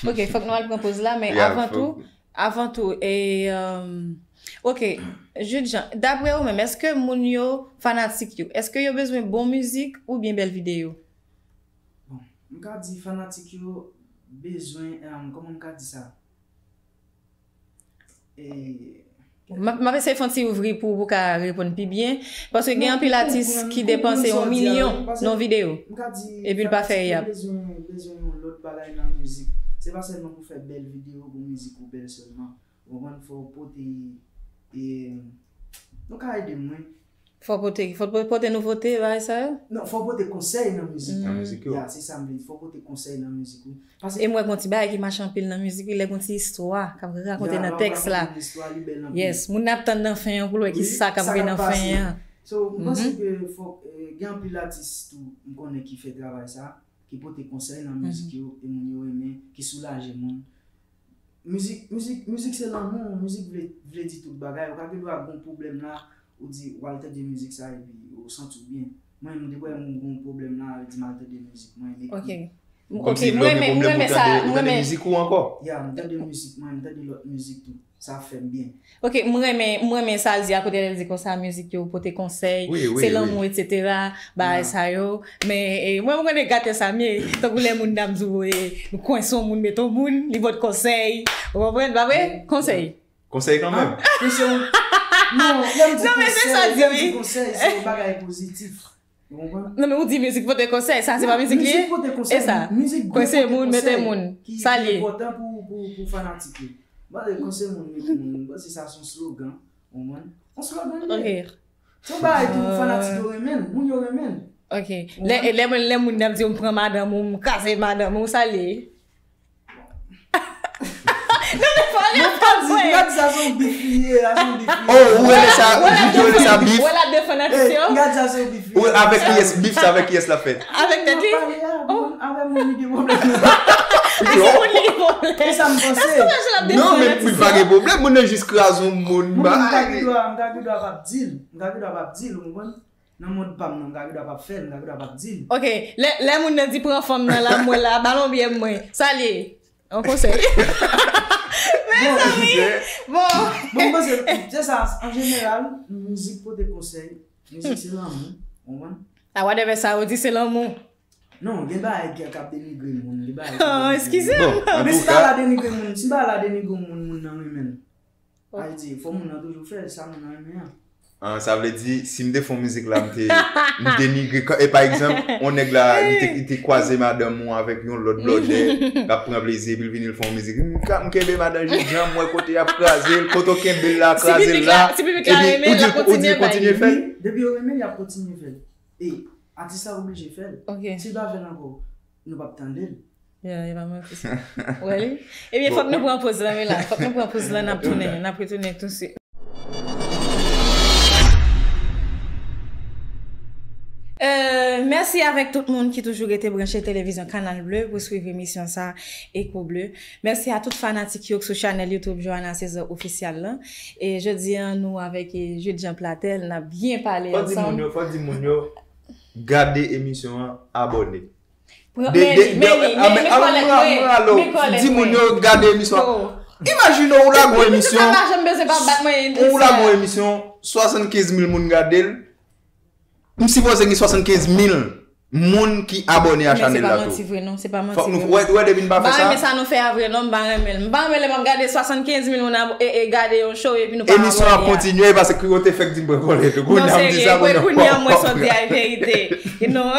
Ok, fòk nou al pran poz la, men Ya, avan fòk- tou, avan tou, e, um, ok, Jude Jean, daprè ou menm, èske moun yo fanatik yo, èske yo bezwen bon mizik oubyen bèl videyo? Bon, m ka di fanatik yo bezwen, um, kòman m ka di sa? E, M ap, m ap eseye fè yon ti ouvri pou, pou ka reponn pi byen, paske gen Non, anpil m atis konprann, ki m depanse konprann yon sa w di a, milyon wi, paske nan yon videyo. M ka di, Epi l pa fè fanatik yo yap. Bezwen, bezwen yon lòt bagay nan mizik. Se pa sèlman pou fè bèl videyo, pou mizik ou bèl sèlman. Ou konprann, fò w pote, e, nou ka ede m, wi. Fò pote, fò pote, pote nouvote, bagay sa yo? Non, fò w pote konsèy nan mizik. Nan mizik yo. Ya, se sa m vle di, fò w pote konsèy nan mizik, wi. Paske E m wè gon ti bagay ki mache anpil nan mizik, lè gon ti istwa k ap rakonte Ya, nan w ap tèks la. Rakonte istwa, li bèl anpil. Yes, moun ap tann nan fen an pou l wè ki sa k ap vin nan fen an. So, m panse ke fòk, eh, gen anpil atis tou, m konnen ki fè travay sa, ki pote konsèy nan mizik yo, e moun yo renmen, ki soulaje moun. Mizik, mizik, mizik se lanmou, mizik vle, vle di tout bagay. Ou ka gen dwa gen yon pwoblèm la, Ou di, w al tande mizik sa epi ou santi w byen. Mwen menm, depi w wè m gen yon pwoblèm la, yo di m al tande mizik mwen, m ekri. Ok. Ok, mwen renmen, mwen renmen sa, mwen renmen. Mizik ou ankò? Ya, m tande mizik mwen, m tande lòt mizik tou. Sa fè m byen. Ok, mwen renmen, mwen renmen sa l di a kote l di konsa mizik yo pote konsèy, se lanmou, etsetera, bagay sa yo. Men e, mwen, mwen konnen gate sa m ye, tankou lè moun nan di w, e, nou kwense yon moun, mete yon moun, li pote konsèy. Ou konprann, pa vre? Konsèy. Konsèy kanmenm. Non, lè m di konsèy, lè m di konsèy, se yon bagay pozitif. Ou konprann? Non, men ou di mizik pote konsèy, sa se pa mizik li ye? Mizik pote konsèy. E sa? Mizik Kwense moun, mete moun. Sa li ye. Ki enpòtan pou, pou, pou fanatik yo. Bon, kwense moun, mete moun. Bon, se sa, se yon slogan. Ou konprann? Yon slogan li ye. Se yon bagay tou, fanatik yo renmen l, moun yo renmen l. Ok. Lè, lè, lè moun nan di m pran madanm ou, m kraze madanm ou, sa li ye? Non, men fò lè fò vre. Gad sa, se yon bif li ye, sa se yon bif li ye. Oh, ou rele sa, ou rele sa bif? Wè la de fanatik yo. Gad sa, se yon bif li ye. Avèk kiyès, bif sa avèk kiyès l ap fèt? Avèk tèt li. Avèk moun li gen pwoblèm. Se moun li gen pwoblèm. E sa m panse. Sa se la de Non, men fanatik li pa gen pwoblèm, moun nan jis kraze yon moun. Mwen, m ka gen dwa, m ka gen dwa p ap di l. M ka gen dwa p ap di l, ou konprann? Nan mond pa m nan, m ka gen dwa p ap fè l, m ka gen dwa p ap di l. Ok, lè, lè moun nan di pran fanm nan la, mwen la, balon byen mwen. Sa li ye? Yon konsèy. Mezanmi. Bon. Bon, m panse, se sa, an jeneral, mizik pote konsèy. Mizik se lanmou, ou konprann? A whatever sa yo di se lanmou. Non, gen bagay ki k ap denigre moun, gen bagay ki denigre moun. Oh, eskize m. Bon, Men si bagay la denigre moun, si bagay la denigre moun, moun nan renmen l. Sa vle di, fò moun nan toujou fè sa moun nan renmen an. Ah, sa vle di, si m te fè yon mizik la, m te m denigre. E pa egzanp, yon nèg la, li te, li te kwaze madanm ou avèk yon lòt blòdè, k ap pran plezi, epi l vini, l fè yon mizik. M ka- m kenbe madanm jodi a, m wè kote y ap kraze l, kote w kenbe l la, kraze l la. Si piblik la renmen, l ap kontinye bay li. Kontinye fè l. Depi yo renmen, y ap kontinye fè l. E atis la oblije fè l. Ok. Si l pa fè l ankò, nou p ap tande l. Ya, e pa mwen ki sa. Wè li? Ebyen, fòk nou pran poz la, men la. Fòk nou pran poz la, n ap tounen, n ap retounen tousuit. Euh, mèsi avèk tout moun ki toujou rete branche televizyon Kanal Bleu pou swiv emisyon sa, Echo Bleu. Mèsi a tout fanatik yo sou chanèl YouTube Johanna César Official lan. E jodi a, nou avèk, e, Jude Jean Platel, n ap byen pale ansanm. Fò di moun yo, fò di moun yo, gade emisyon an, abòne. Men li, men li, men kòlèt mwen, men kòlèt mwen. Di moun yo gade emisyon. Imajine ou lage yon emisyon. Ou lage yon emisyon, swasannkenz mil moun gade l. M sipoze gen swasannkenz mil moun ki abòne a chanèl la tou. Men se pa manti vre non, se pa manti vre. Fòk nou wè depi n pa fè sa. M pa renmen sa nou fè a vre non, m pa renmen l. M pa renmen lè m ap gade swasannkenz mil moun e gade yon show epi nou pa abòne a. Emisyon ap kontinye paske yo te fèk di m pran kòlèt. Kounye a m di sa moun nan pa konprann. Non, serye, kounye a mwen sòti a verite. Non.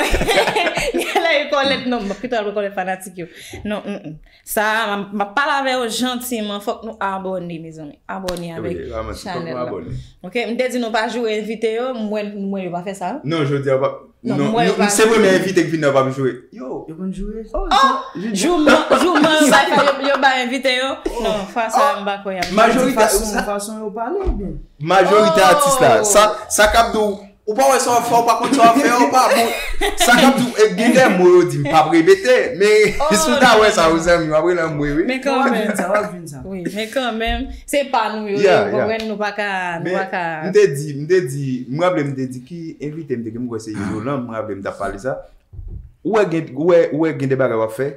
Gen lè yo kòlèt non, m pito al pran kòlèt fanatik yo. Non, mm, mm. Sa, m ap pale avè yo jantiman, fòk nou abòne, mezanmi. Abòne avèk chanèl la. Ok, m te di nou pa joure envite yo, m wè, m wè yo pa fè sa. Non, jodi a pa. Non, m wè yo pa. Se premye envite k vin nan, pa joure. Yo. Yo konn joure? Oh, jouman, jouman yo bay, yo, yo bay envite yo. Non, fwa sa, m pa kwè y ap. Majorite sa. Fason yo pale, byen. Majorite atis la. Sa, sa k ap di w, ou pa wè sa w ap fè, ou pa konn sa w ap fè, ou pa bon. Sa k ap di w, e, gen de mo yo di m p ap repete, men si w ta wè sa, ou zanmi, w ap rele anmwe, wi. Men kanmenm. Sa w ap vin sa. Wi, men kanmenm, se pa nou yo ye, ou konprann, nou pa ka, nou pa ka. M te di, m te di, m raple m te di ki envite m te gen, m kwè se Izolan, m raple m t ap pale sa. Ou wè gen, ou wè, ou wè gen de bagay w ap fè,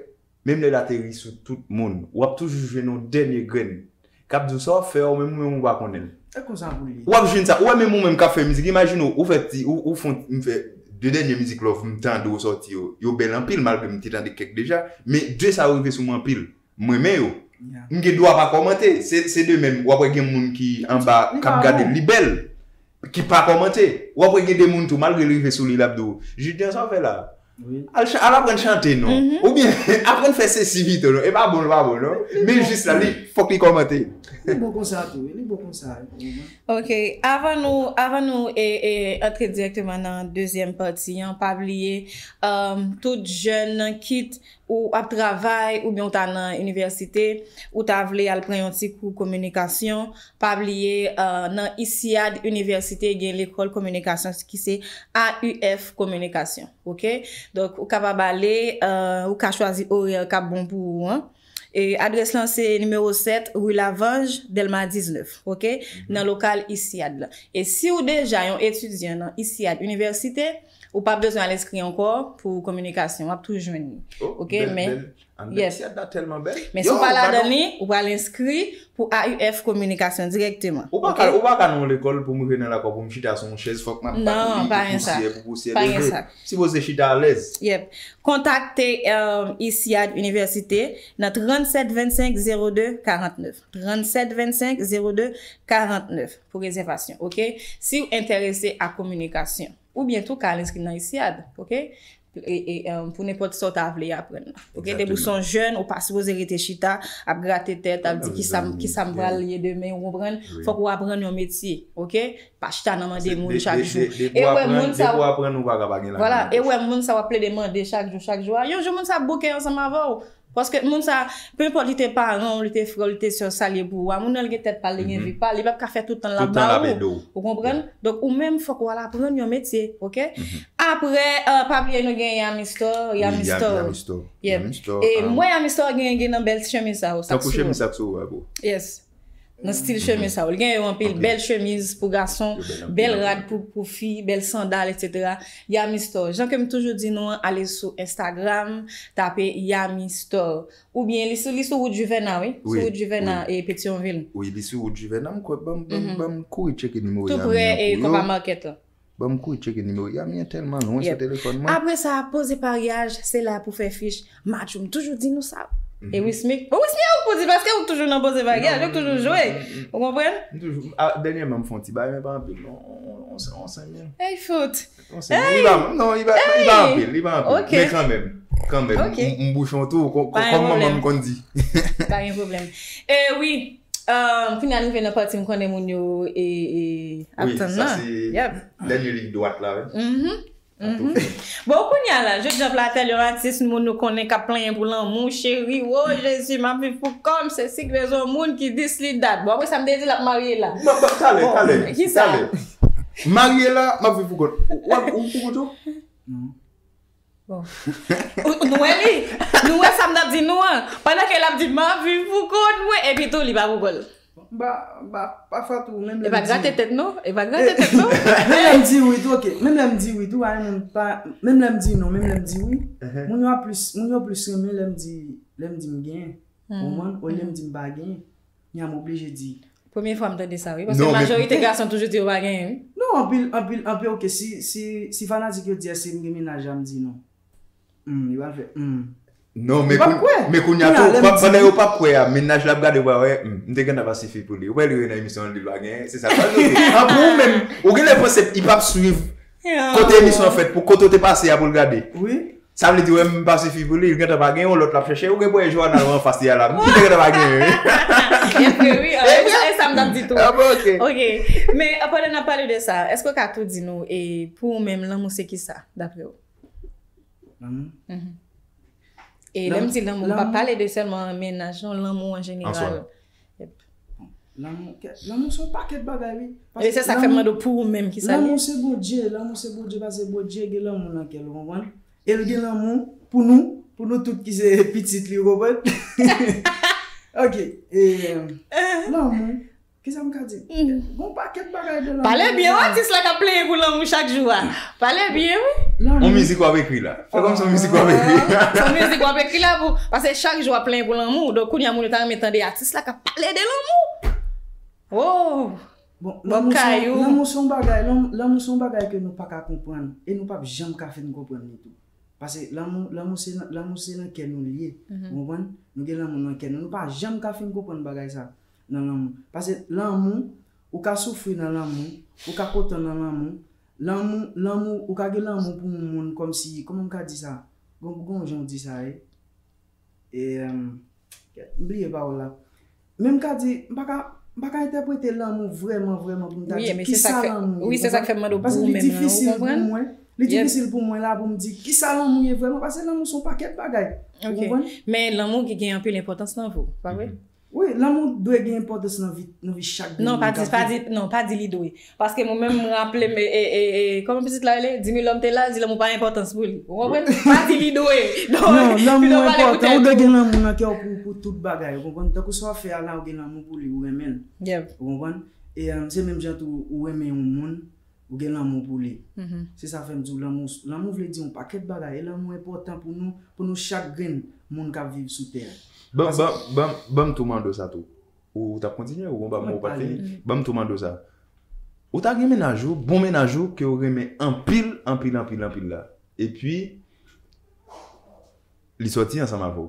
menm lè l ateri sou tout moun, w ap toujou jwenn yon dènye grenn k ap di w sa w ap fè a, ou menm, ou menm ou pa konnen l. E konsa pou l ye. W ap jwenn sa. Ou wè menm ou menm k ap fè mizik, imajine w, ou fè ti, ou, ou fè, m fè de dènye mizik love m tande w sòti yo, yo bèl anpil, malgre m te tande kèk deja, men de sa yo rive sou mwen anpil. M renmen yo. M gen dwa pa kòmante. Se, se de menm. W ap wè gen moun ki anba k ap gade l, li bèl. Ki pa kòmante. W ap wè gen de moun tou, malgre l rive sou li, l ap di w, Julien, sa w fè la? Al, al aprann chante non. Oubyen aprann fè sesi pito non. E pa bon, l pa bon non. Men jis la, li, fòk li kòmante. Li bon konsa tou, wi. Li bon konsa. Ok, avan nou, avan nou e, e, antre dirèkteman nan dezyèm pati an, pa bliye, um, tout jèn, kit ou ap travay oubyen ou ta nan inivèsite, ou ta vle al pran yon ti kou kominikasyon, pa bliye, uh, nan ISIAD Inivèsite gen lekòl kominikasyon ki se A U F Kominikasyon, ok? Donk, ou kapab ale, uh, ou ka chwazi orè k ap bon pou ou an. E adrès lan se nimewo sèt, rue Lavange, Dèlma diznèf, oke? Nan lokal ISIAD la. E si w deja yon etidyan nan ISIAD Inivèsite, ou pa bezwen al enskri ankò pou kominikasyon. W ap tou jwenn li. Oke, men, yes. Ann bèl, ISIAD la tèlman bèl. Men si w pa ladan li, ou pral enskri pou A U F kominikasyon dirèkteman. Ou pa ka, ou pa ka nan yon lekòl pou m rive nan lakò pou m chita sou yon chèz, fòk m ap bat li pou pousyè, pou pousyè leve. Sipoze chita alèz. Yep. Kontakte um, ISIAD Inivèsite nan tranntsèt vennsenk zewo de karantnèf. Tranntsèt vennsenk zewo de karantnèf pou rezèvasyon, oke? Si w enterese a kominikasyon. Oubyen tou ka al enskri nan ISIAD, oke? E, e, um, pou nenpòt sa w ta vle aprann la. Oke? Depi w se yon jèn, ou pa sipoze rete chita, ap grate tèt, ap di kisa m, kisa m pral ye demen, ou konprann? Fòk ou aprann yon metye, oke? Pa chita nan mande moun chak jou. E wè moun sa, vwala, e wè moun sa w ap plede mande chak jou, chak jou a, yon jou moun sa ap bouke ansanm avè w. Paske moun sa, pe enpòt li te paran w, li te frè w, li te sè w, sa l ye pou ou a, moun nan li gen tèt pa l, li gen vi pa l, li p ap ka fè tout tan l ap ba ou. Ou konprann? Donk ou menm fòk ou al aprann yon metye, oke? Apre, pa bliye nou gen Yami Store, Yami Store. Yep. E m wè Yami Store gen, gen nan bèl chemiz sa yo, sa k sou yo. Tankou chemiz sa k sou ou a, bro. Yes. Nan stil chemiz sa yo. Li gen yo anpil, bèl chemiz pou gason, bèl rad pou, pou fi, bèl sandal, etsetera. Yami Store. Jan ke m toujou di nou an, ale sou Instagram, tape Yami Store. Oubyen li sou, li sou wout Juvena, wi. Sou wout Juvena e Petyonvil. Wi, li sou wout Juvena. M kwè, ban m, ban m, ban m kouri tcheke nimewo Yami an pou yo. Tou prè e Konpa Market la. Ban m kouri tcheke nimewo Yami an tèlman lwen sou telefòn mwen. Apre sa, poze paryaj, se la pou fè fich. Match ou, m toujou di nou sa. E Wismic, bon, Wismic ou pou di paske ou toujou nan poze paryaj, ou toujou jwe. Ou konprann? M toujou, a, dènyèman m fè yon ti bagay, men pa anpil, non, on, on, on senk mil. Ey, fout. On senk mil. Li pa, non, li pa, li pa anpil, li pa anpil. Men kanmenm, kanmenm, m, m bouchon tou, kò-, kò-, kòm manman m konn di. Pa gen pwoblèm. E wi, um, kounye a n rive nan pati m konnen moun yo e, e, ap tann nan. Wi, sa se dènye liy dwat la, wi. Bon, kounye a la, jodi a Platèl, yon atis moun nou konnen k ap plenyen pou lanmou, cheri, wo, Jezi, m ap viv pou kò m, sesi k bezwen yon moun ki dis li dat. Bon, apre sa, m te di l ap marye la. Non, talè, talè, talè. Marye la, m ap viv pou kont. Ou, ou, ou pou kont ou? Non. Bon. Ou, nou wè li? Nou wè sa m t ap di nou an? Pandan ke l ap di, m ap viv pou kont mwen, epi tou, li pa pou kò l. M pa, m pa, pafwa tou, menm lè m di wi. E pa grate tèt non, e pa grate tèt non. Menm lè m di wi tou, oke. Menm lè m di wi tou, pa gen moun, pa, menm lè m di non, menm lè m di wi. Moun yo ap plis, moun yo plis renmen lè m di, lè m di m genyen. Ou konprann? Olye m di m pa genyen. Kounye a m oblije di. Premye fwa m tande sa, wi. Paske majorite gason toujou di yo pa genyen, wi. Non, anpil, anpil, anpil, oke, si, si, si fanatik yo di èske m gen mennaj la, m di non. Hmm, li pral fè, hmm. Non, men kounye a tou, pandan yo p ap kwè a, mennaj la ap gade, yo pral wè, hmm, m te gentan pa sifi pou li. Ou wè li nan emisyon an, li pa genyen, se sa l pral note. An pou ou menm, ou genlè panse li p ap swiv kote emisyon an fèt, pou kote w te pase a pou l gade. Wi. Sa vle di, wè, m pa sifi pou li, li gentan pa genyen, yon lòt l ap chèche, ou gen pou wè Joanna anfas li a la, m gentan pa genyen, wi. E vre, wi, e sa m t ap di tou. Ah, bon, oke. Oke. Men, pandan n ap pale de sa, èske w ka tou di nou, e, pou ou menm, lanmou se kisa, dapre w? Lanmou. E lè m di lanmou, m pa pale de sèlman mennaj, non, lanmou an jeneral. Yep. Lanmou, lanmou se yon pakèt bagay, wi. E se sa k fè m mande w pou ou menm, kisa l ye? Lanmou se Bondye, lanmou se Bondye, paske Bondye gen lanmou nan kè l, ou konprann? E l gen lanmou pou nou, pou nou tout ki se pitit li, ou konprann? Oke, e, lanmou, kisa m ka di? Gen yon pakèt bagay de lanmou. Pale byen, wi, atis la k ap plenyen pou lanmou chak jou a. Pale byen, wi. On mizik w ap ekri la. Fè kòmsi on mizik w ap ekri. Se on mizik w ap ekri la pou, paske chak jou w ap plenyen pou lanmou. Donk, kounye a moun yo ta renmen tande atis la k ap pale de lanmou. Oh! Bon, lanmou se, lanmou se yon bagay, lanm-, lanmou se yon bagay ke nou pa ka konprann. E nou p ap janm ka fin konprann li tou. Paske lanmou, lanmou se nan, lanmou se nan kè nou li ye. Ou konprann? Nou gen lanmou nan kè nou. Nou pa janm ka fin konprann bagay sa nan lanmou. Paske lanmou, ou ka soufri nan lanmou, ou ka kontan nan lanmou. Lanmou, lanmou, ou ka gen lanmou pou yon moun kòmsi, kòman m ka di sa? Gon, gon jan w di sa, wi. E, em, m bliye pawòl la. Men m ka di, m pa ka, m pa ka entèprete lanmou vrèman, vrèman pou m ta di kisa lanmou ye, ou konprann? Paske li difisil pou mwen. Li difisil pou mwen la pou m di kisa lanmou ye vrèman, paske lanmou se yon pakèt bagay. Ou konprann? Men lanmou ki gen anpil enpòtans nan vi w, pa vre? Wi, lanmou dwe gen enpòtans nan vi, nan vi chak grenn moun k ap viv. Non, pa di, pa di, non, pa di li dwe. Paske mwen menm, mwen raple m, e, e, e, e, kòman pitit la rele? Di mi lòm te la, di lanmou pa enpòtans pou li. Ou konprann? Pa di li dwe. Non, lanmou enpòtan. Ou dwe gen lanmou nan kè w pou, pou tout bagay. Ou konprann? Tankou sa w ap fè a la, ou gen lanmou pou li, ou renmen l. Ou konprann? E, um, se menm jan tou, ou renmen yon moun, ou gen lanmou pou li. Se sa fè m di w, lanmou, lanmou vle di yon pakèt bagay. E lanmou enpòtan pou nou, pou nou chak grenn moun k ap viv sou tè a. Ban, ban, ban, ban m tou mande w sa tou. Ou t ap kontinye, ou gon bagay ou pa t fini? Ban m tou mande w sa. Ou ta gen mennaj ou, bon mennaj ou, ke w renmen anpil, anpil, anpil, anpil la. Epi, li sòti ansanm avè w.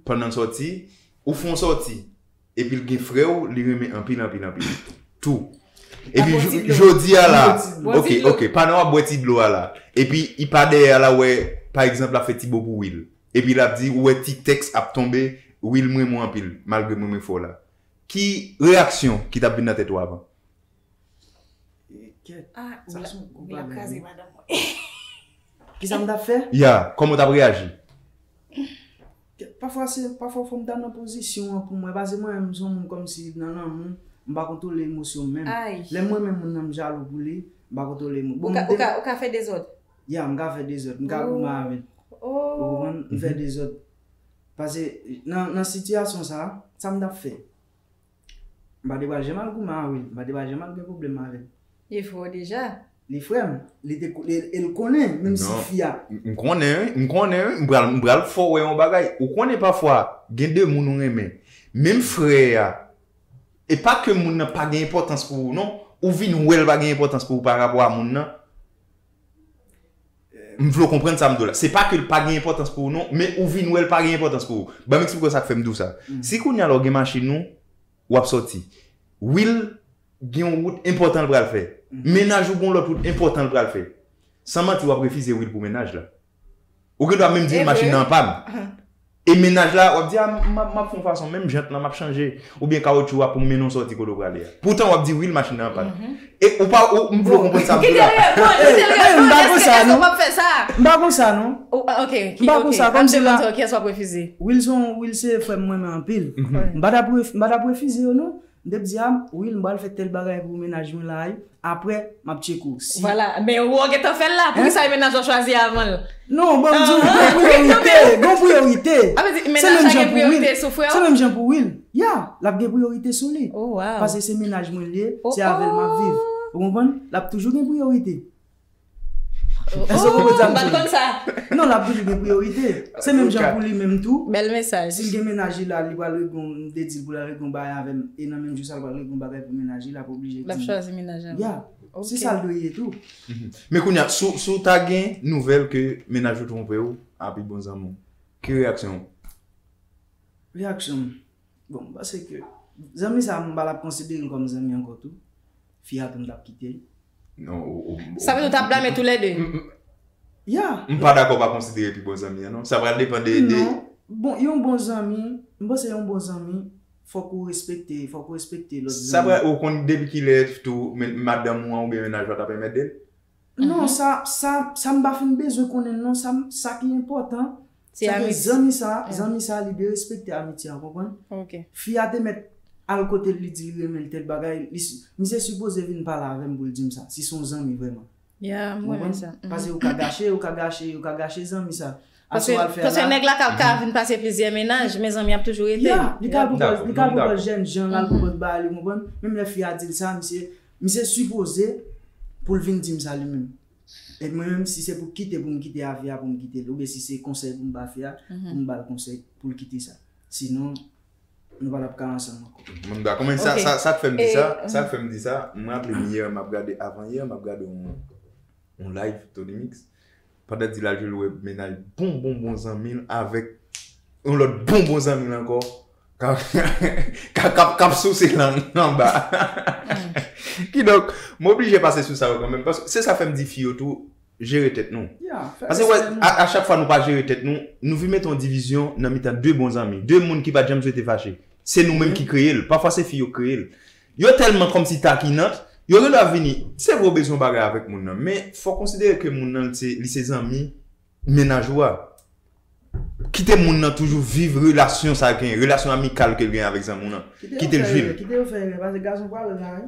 Pandan l sòti, ou fè yon sòti. Epi l gen frè w, li renmen anpil, anpil, anpil. Tou. Epi jodi a la, ok, ok, pandan w ap bwè ti dlo a la. Epi, li pa dèyè a la, wè, pa egzanp, l ap fè ti bo pou Will. Epi l ap di, ou wè ti tèks ap tonbe, Will, m renmen w anpil, malgre m renmen frè w la. Ki reyaksyon ki t ap vin nan tèt ou avan? Kèt, sa se yon gwo bagay, wi. Kisa m t ap fè? Ya, kòman w t ap reyaji? Kèt, pafwa se, pafwa fò m ta nan pozisyon an pou m wè, paske mwen menm m se yon moun kòmsi nan lanmou, m pa kontwole emosyon m menm. Lè m renmen moun nan, m jalou pou li, m pa kontwole emo-, bon, ou ka, ou ka, ou ka fè dezòd? Ya, m ka fè dezòd, m ka goumen avè l. Ou konprann? M fè dezòd. Paske nan, nan sitiyasyon sa, sa m t ap fè? M pa te pral janm al goumen a Will. M pa te pral janm al gen pwoblèm avè l. Li frè w deja. Li frè m. Li te, e, e l konnen, menm si fi a. M, m konnen, wi. M konnen, wi. M pral, m pral fè w wè yon bagay. Ou konnen pafwa, gen de moun ou renmen. Menm frè a, e pa ke moun nan pa gen enpòtans pou ou, non. Ou vin wè l pa gen enpòtans pou ou pa rapò a moun nan. M vle w konprann sa m di w la. Se pa ke l pa gen enpòtans pou ou, non, men ou vin wè l pa gen enpòtans pou ou. Ban m eksplike w sa k fè m di w sa. Si kounye a la w gen machin ou, w ap sòti. Will gen yon wout enpòtan l pral fè. Mennaj ou gen yon lòt wout enpòtan l pral fè. San manti, w ap refize Will pou mennaj la. Ou gen dwa menm di Will machin nan an pàn. E mennaj la, w ap di, a, m, m ap, m ap fè yon fason, menm jant lan, m ap chanje. Oubyen kawotchou a pou m mennen w sòti kote w prale a. Poutan, w ap di Will machin nan an pàn. E ou pa, ou, m vle w konprann sa m di w la. Kite l reponn, kite l reponn. Èske, èske w p ap fè sa? M pa konsa, non. M pa konsa, kòmsi la. Kiyès w ap refize? Will se yon, Will se frè m mwen renmen anpil. M pa t ap ref-, m pa t ap refize yo, non. M t ap di, a, Will, m pral fè tèl bagay pou mennaj mwen la, wi. Apre, m ap tcheke w. Si. Vwala. Men ou, ou gentan fè l la. Poukisa e mennaj ou chwazi avan l? Non, ban m di w, gon priyorite, gon priyorite. A vle di, mennaj la gen priyorite sou frè w? Se menm jan pou Will. Ya, l ap gen priyorite sou li. Paske se mennaj mwen l ye, se avè l m ap viv. Ou konprann? L ap toujou gen priyorite. Èske w konprann sa m di w? Non, l ap toujou gen priyorite. Se menm jan pou li menm tou. Bèl mesaj. Si l gen mennaj li la, li pral regle yon, m te di l pou l al regle yon bagay avè m, e nan menm jou sa, l pral regle yon bagay pou mennaj li, l ap oblije di m. L ap chwazi mennaj avè m. Ya. Se sa l dwe ye tou. Men kounye a, si w, si w ta gen nouvèl ke mennaj ou twonpe w a pi bon zanmi w, ki reyaksyon w? Reyaksyon m. Bon, m panse ke zanmi sa, m pa t ap konsidere l kòm zanmi ankò tou. Fi a tou, m t ap kite l. Non, ou, ou, sa vle di w t ap blame toulède? Ya. M pa dakò pa konsidere pi bon zanmi an, non. Sa pral depann de, de. Non. Bon, yon bon zanmi, m panse yon bon zanmi, fòk ou respekte, fòk ou respekte lòt zanmi. Sa pral, ou konn depi kilè tou, men, madanm ou an oubyen mennaj ou a t ap enmède l? Non, sa, sa, sa m pa fin bezwen konnen l non, sa, sa ki enpòtan, se ke zanmi sa, zanmi sa, li derespekte amitye a, w konprann? Fi a te mèt al kote l, li di li renmen l tèl bagay, li si-, misye sipoze vin pale avè m pou l di m sa, si se yon zanmi vrèman. Ya, m renmen sa. Paske ou ka gache, ou ka gache, ou ka gache zanmi sa. Paske, paske nèg la ka, ka vin pase plizyè mennaj, men zanmi ap toujou rete. Ya, li ka al pou kòz, li ka al pou kòz jèn jan, l al pou kòz bagay li, w konprann? Menm lè fi a di l sa, misye, misye sipoze pou l vin di m sa li menm. E mwen menm, si se pou kite, pou m kite avi a, pou m kite l. Oubyen si se konsèy pou m ba fi a, pou m ba l konsèy pou l kite sa. Sinon, nou pa t ap ka ansanm ankò. Mwen m dakò, men sa, sa, sa k fè m di sa, sa k fè m di sa, m raple m yè, m ap gade, avan yè, m ap gade yon, yon live Tony Mix. Pandan di l al jwe, l wè mennaj bon, bon, bon zanmi l avèk yon lòt bon, bon zanmi l ankò k ap, k ap, k ap, k ap souse lang anba. Kidonk, m oblije pase sou sa yo kanmenm, paske se sa fè m di fi yo tou, jere tèt nou. Paske, wè, a, a chak fwa nou pa jere tèt nou, nou vin mete yon divizyon nan mitan de bon zanmi, de moun ki pa t janm swete fache. Se nou menm ki kreye l. Pafwa se fi yo k kreye l. Yo tèlman kòmsi takinant, yo gen dwa vini. Se vre w bezwen yon bagay avèk moun nan, men fò w konsidere ke moun nan, li se, li se zanmi mennaj ou a. Kite moun nan toujou viv relasyon sa l genyen, relasyon amikal ke l genyen avèk zanmi w nan. Kite l viv. Kite yo fè erè, paske gason pral ra wi.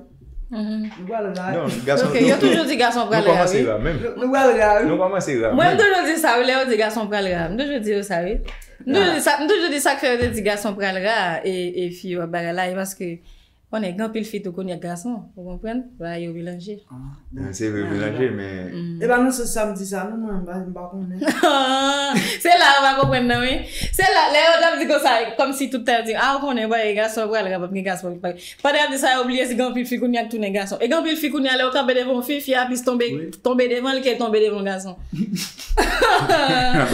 Nou pral ra. Non, gason. Ok, yo toujou di gason pral ra wi. Nou kòmanse ra menm. Nou pral ra wi. Nou kòmanse ra menm. Mwen, m toujou di sa wi, lè yo di gason pral ra. M toujou di yo sa wi. M toujou di sa, m toujou di sa k fè yo te di gason pral ra e, e fi yo ap bagay la, e paske konnen gen anpil fi tou kounye ak gason, ou konprann? Bagay yo melanje. Ah, bon. Men se vre, melanje, men. E pa nan sans sa m di sa, non, mwen, m pa, m pa konnen. Se la ou pa konprann nan, wi. Se la, lè yo t ap di konsa, kòmsi tout tan yo di, ah, ou konnen, bòy, gason pral ra, p ap gen gason. Pandan y ap di sa, yo bliye si gen anpil fi kounye a k tounen gason. E gen anpil fi kounye a, lè yo kanpe devan yon fi, fi a plis tonbe, tonbe devan l ke l tonbe devan gason.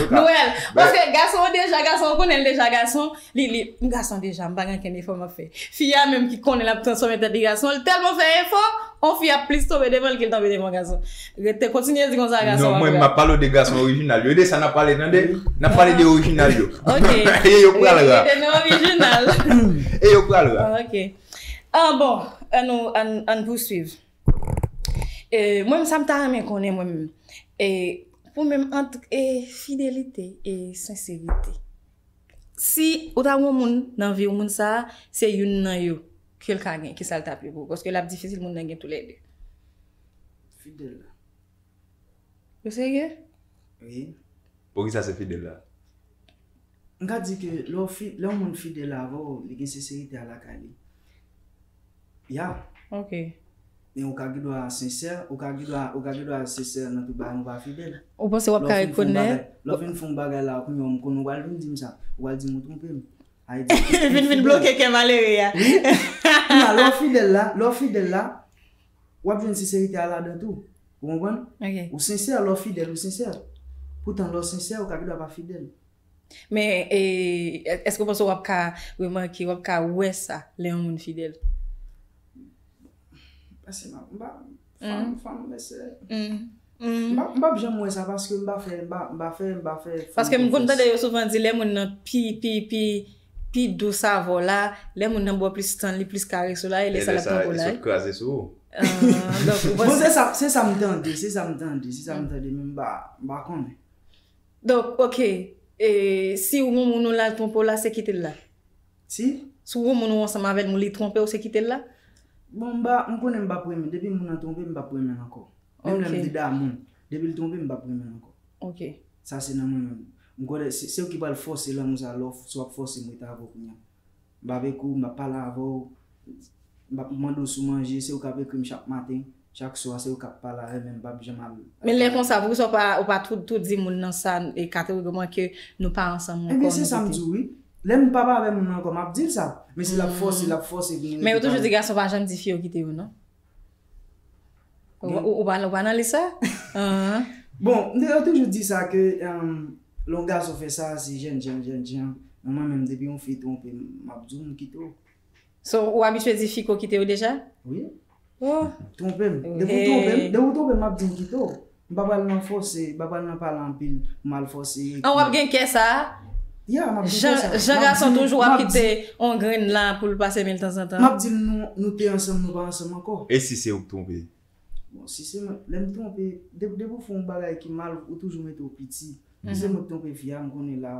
Nou wè l. Paske gason an deja, gason an konnen l deja gason, li, li, m gason deja, m pa gen ankenn efò m ap fè. Fi a menm ki konnen l ap transfòme tèt li gason, l tèlman fè efò, on fi ap plis tonbe devan l ke l tonbe devan gason. Rete, kontinye di konsa, gason. Non, mwen, m ap pale w de gason orijinal yo. E de sa n ap pale, tande? N ap pale de orijinal yo. Ok. E yo pral ra. Rete nan orijinal. E yo pral ra. Ah, ok. Ah, bon, ann nou, ann, ann pouswiv. E, mwen, sa m ta renmen konnen, mwen menm. E, pou menm, ant, e, fidelite e senserite. Si ou ta wè yon moun nan vi w, moun sa a, se youn nan yo ke l ka gen, kisa l t ap ye pou ou? Paske l ap difisil moun nan gen toulède. Fidèl la. Ou serye? Wi. Poukisa se fidèl la? M ka di ke lè w fi-, lè yon moun fidèl avè w, li gen senserite a lakay li. Ya. Ok. Men ou ka gen dwa sensè, ou ka gen dwa, ou ka gen dwa sensè nan tout bagay, men ou pa fidèl. Ou panse w ap ka rekonèt? Lè w fin fè yon bagay la, kounye a m konnen ou pral vin di m sa, ou pral di m ou twonpe m. Vin, vin bloke kè malere a. Wi. Kounye a, lè w fidèl la, lè w fidèl la, w ap jwenn senserite a ladan tou. Ou konprann? Ok. Ou sensè, lè w fidèl, ou sensè. Poutan, lè w sensè, ou ka gen dwa pa fidèl. Men, e, èske w panse w ap ka remake, w ap ka wè sa lè yon moun fidèl? Paske m pa, m pa, fanm, fanm, mesye. M pa, m p ap janm wè sa paske m pa fè, m pa, m pa fè, m pa fè fanm konfyans. Paske m konn tande yo souvan di lè moun nan pi, pi, pi, pi dous avè w la, lè moun nan ba w plis tan, li plis karese w la, e lè sa l ap twonpe w la. E lè sa, li sot kraze sou ou. Ah, donk, ou panse. Bon, se sa, se sa m tande, se sa m tande, se sa m tande, men m pa, m pa konnen. Donk, ok, e, si yon moun ou l al twonpe w la, se kite l la? Si? Si w gen moun ou ansanm avè l, moun li twonpe w, se kite l la? Bon, m pa, m konnen m p ap renmen. Depi moun nan twonpe m, m p ap renmen l ankò. Menm lè m te damou l, depi l twonpe m, m p ap renmen l ankò. Ok. Sa se nan mwen menm. M konnen se, se ou ki pral fòse lanmou sa, lè w, si w ap fòse m rete avè w kounye a. M p ap ekri w, m p ap pale avè w, m p ap mande w si w manje, se ou k ap ekri m chak maten. Chak swa, se ou k ap pale avè m, men m p ap janm al. Men lè konsa, poukisa w pa, ou pa tou, tou di moun nan sa, e kategorikman ke nou pa ansanm ankò, nou kite? Ebyen, se sa m di w, wi. Lè m p ap avè moun nan ankò, m ap di l sa. Men si l ap fòse, l ap fòse pou nou rete pale. Men yo toujou di gason pa janm di fi yo kite yo, non? Ou, ou, ou pa, ou pa nan lis sa? Bon, yo toujou di sa ke, um, lè yon gason fè sa, se jènjan, jènjan. Men mwen menm, depi yon fi twonpe m, m ap di w, m kite w. So, ou abitye di fi ke w kite yo deja? Wi. Oh. Twonpe m. Depi w twonpe m, depi w twonpe m, m ap di m kite w. M pa pral nan fòse, m pa pral nan pale anpil, m al fòse. An, w ap gen kè sa? Ya, m ap gen kè sa. Jan, jan gason toujou ap kite on grenn la pou l pase men l tanzantan. M ap di l nou, nou te ansanm, nou pa ansanm ankò. E si se ou k twonpe? Bon, si se mwen, lè m twonpe, depi, depi w fè yon bagay ki mal, ou toujou mete w piti. Si se mwen k twonpe fi a, m konnen la,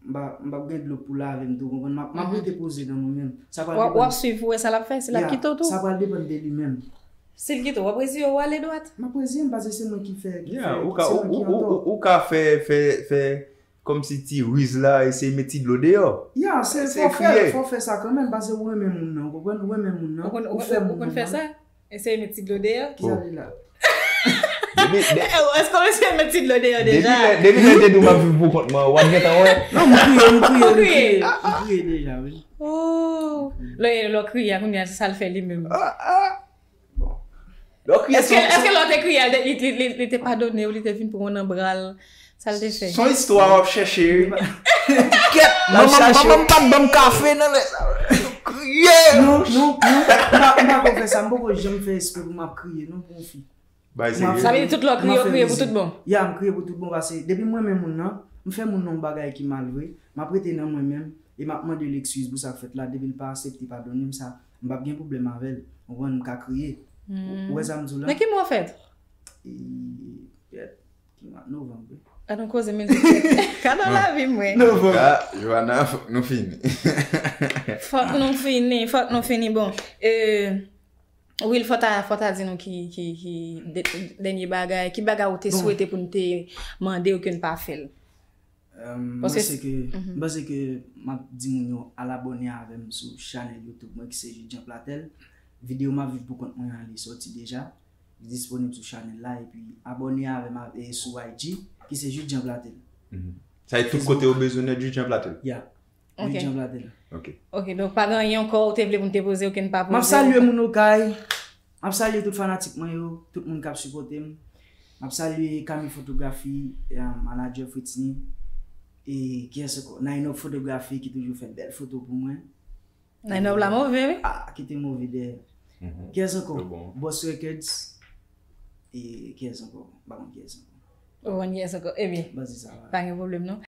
m pa, m p ap gen dlo pou lave m tou, konprann? M ap, m ap rete poze nan mwen menm. Sa pral depann. W ap swiv pou wè sa l ap fè, si l ap kite w tou. Sa pral depann de li menm. Si l kite w, w ap reziye w, w ale dwat. M ap reziye m, paske se mwen ki fè, ki fè, se mwen ki antò. Ou, ou, ou ka fè, fè, fè kòmsi ti riz la, eseye met ti dlo deyò. Ya, se fò fè, fò fè sa kanmenm, paske ou renmen moun nan, ou konprann? Ou renmen moun nan, ou fè moun nan mal. Eseye met ti dlo deyò. Kisa li la? Depi, de- Eh, èske w eseye met ti dlo deyò depi deja? Lè, depi lè te di w m ap viv pou kont mwen, w ap gentan wè. Non, m kriye, m kriye, m kriye, m kriye deja, wi. Oh. Lè, lè w kriye a, kounye a, se sa l fè li menm. Ah, ah. Bon. Lè w kriye. Èske, èske lè w te kriye a, li, li, li, li te padone w, li te vin pran w nan bra l? Sa l te fè? Se yon istwa w ap chèche, wi. Kèt, manman, manman m pa t ban m kafe nan lè sa. Kriye! Non, non, non, m pa, m pa ko fè sa, m poko janm fè espre pou m ap kriye, non, pou yon fi. Sa vle di tout lè w kriye, w kriye pou tout bon? Ya, m kriye pou tout bon, paske depi m renmen moun nan, m fè moun nan yon bagay ki mal vre, m ap rete nan mwen menm, e m ap mande l ekskiz pou sa k fèt la, depi l pa aksepte padone m sa, m p ap gen pwoblèm avè l, ou konprann, m ka kriye. Ou, ou wè sa m di w la? Nan ki mwa w fèt? E, Ki mwa? Novanm, wi. Gad yon koze mizik. Gad yon lavi mwen. Non, bon. Ah, Joana, fòk nou fini. Fòk nou fini, fòk nou fini. Bon, euh, Will, fò ta, fò ta di nou ki, ki, ki de- dènye bagay, ki bagay ou te Bon. swete pou nou te mande ou ke n pa fè l. Euh, m Paske panse ke m panse ke m ap di moun yo al abòne avè m sou chanèl YouTube mwen ki se Judjean Platel. Videyo m ap viv pou kont mwen an li sòti deja. Li disponib sou chanèl la epi abòne avè m a- e sou I G ki se Judjean Platel. Sa e tout kote ou bezwen nèt Judjean Platel. Ya. Ok. Judjean Platel. Ok. Ok, donk pa gen anyen ankò ou te vle pou n te poze ou ke n pa poze. M ap salye moun Okay. M ap salye tout fanatik mwen yo, tout moun k ap sipòte m. M ap salye Kami Fotografi, eh, manager Fritz Ni. E kiyès ankò? Nine Up Fotografi ki toujou fè bèl foto pou mwen. Nine Up la move, wi. Ah, kite move dèyè. Kiyès ankò? Yo bon. Boss Records. E kiyès ankò? M pa konn kiyès ankò. Ou konn kiyès ankò? Ebyen, Baz se sa. pa gen pwoblèm non.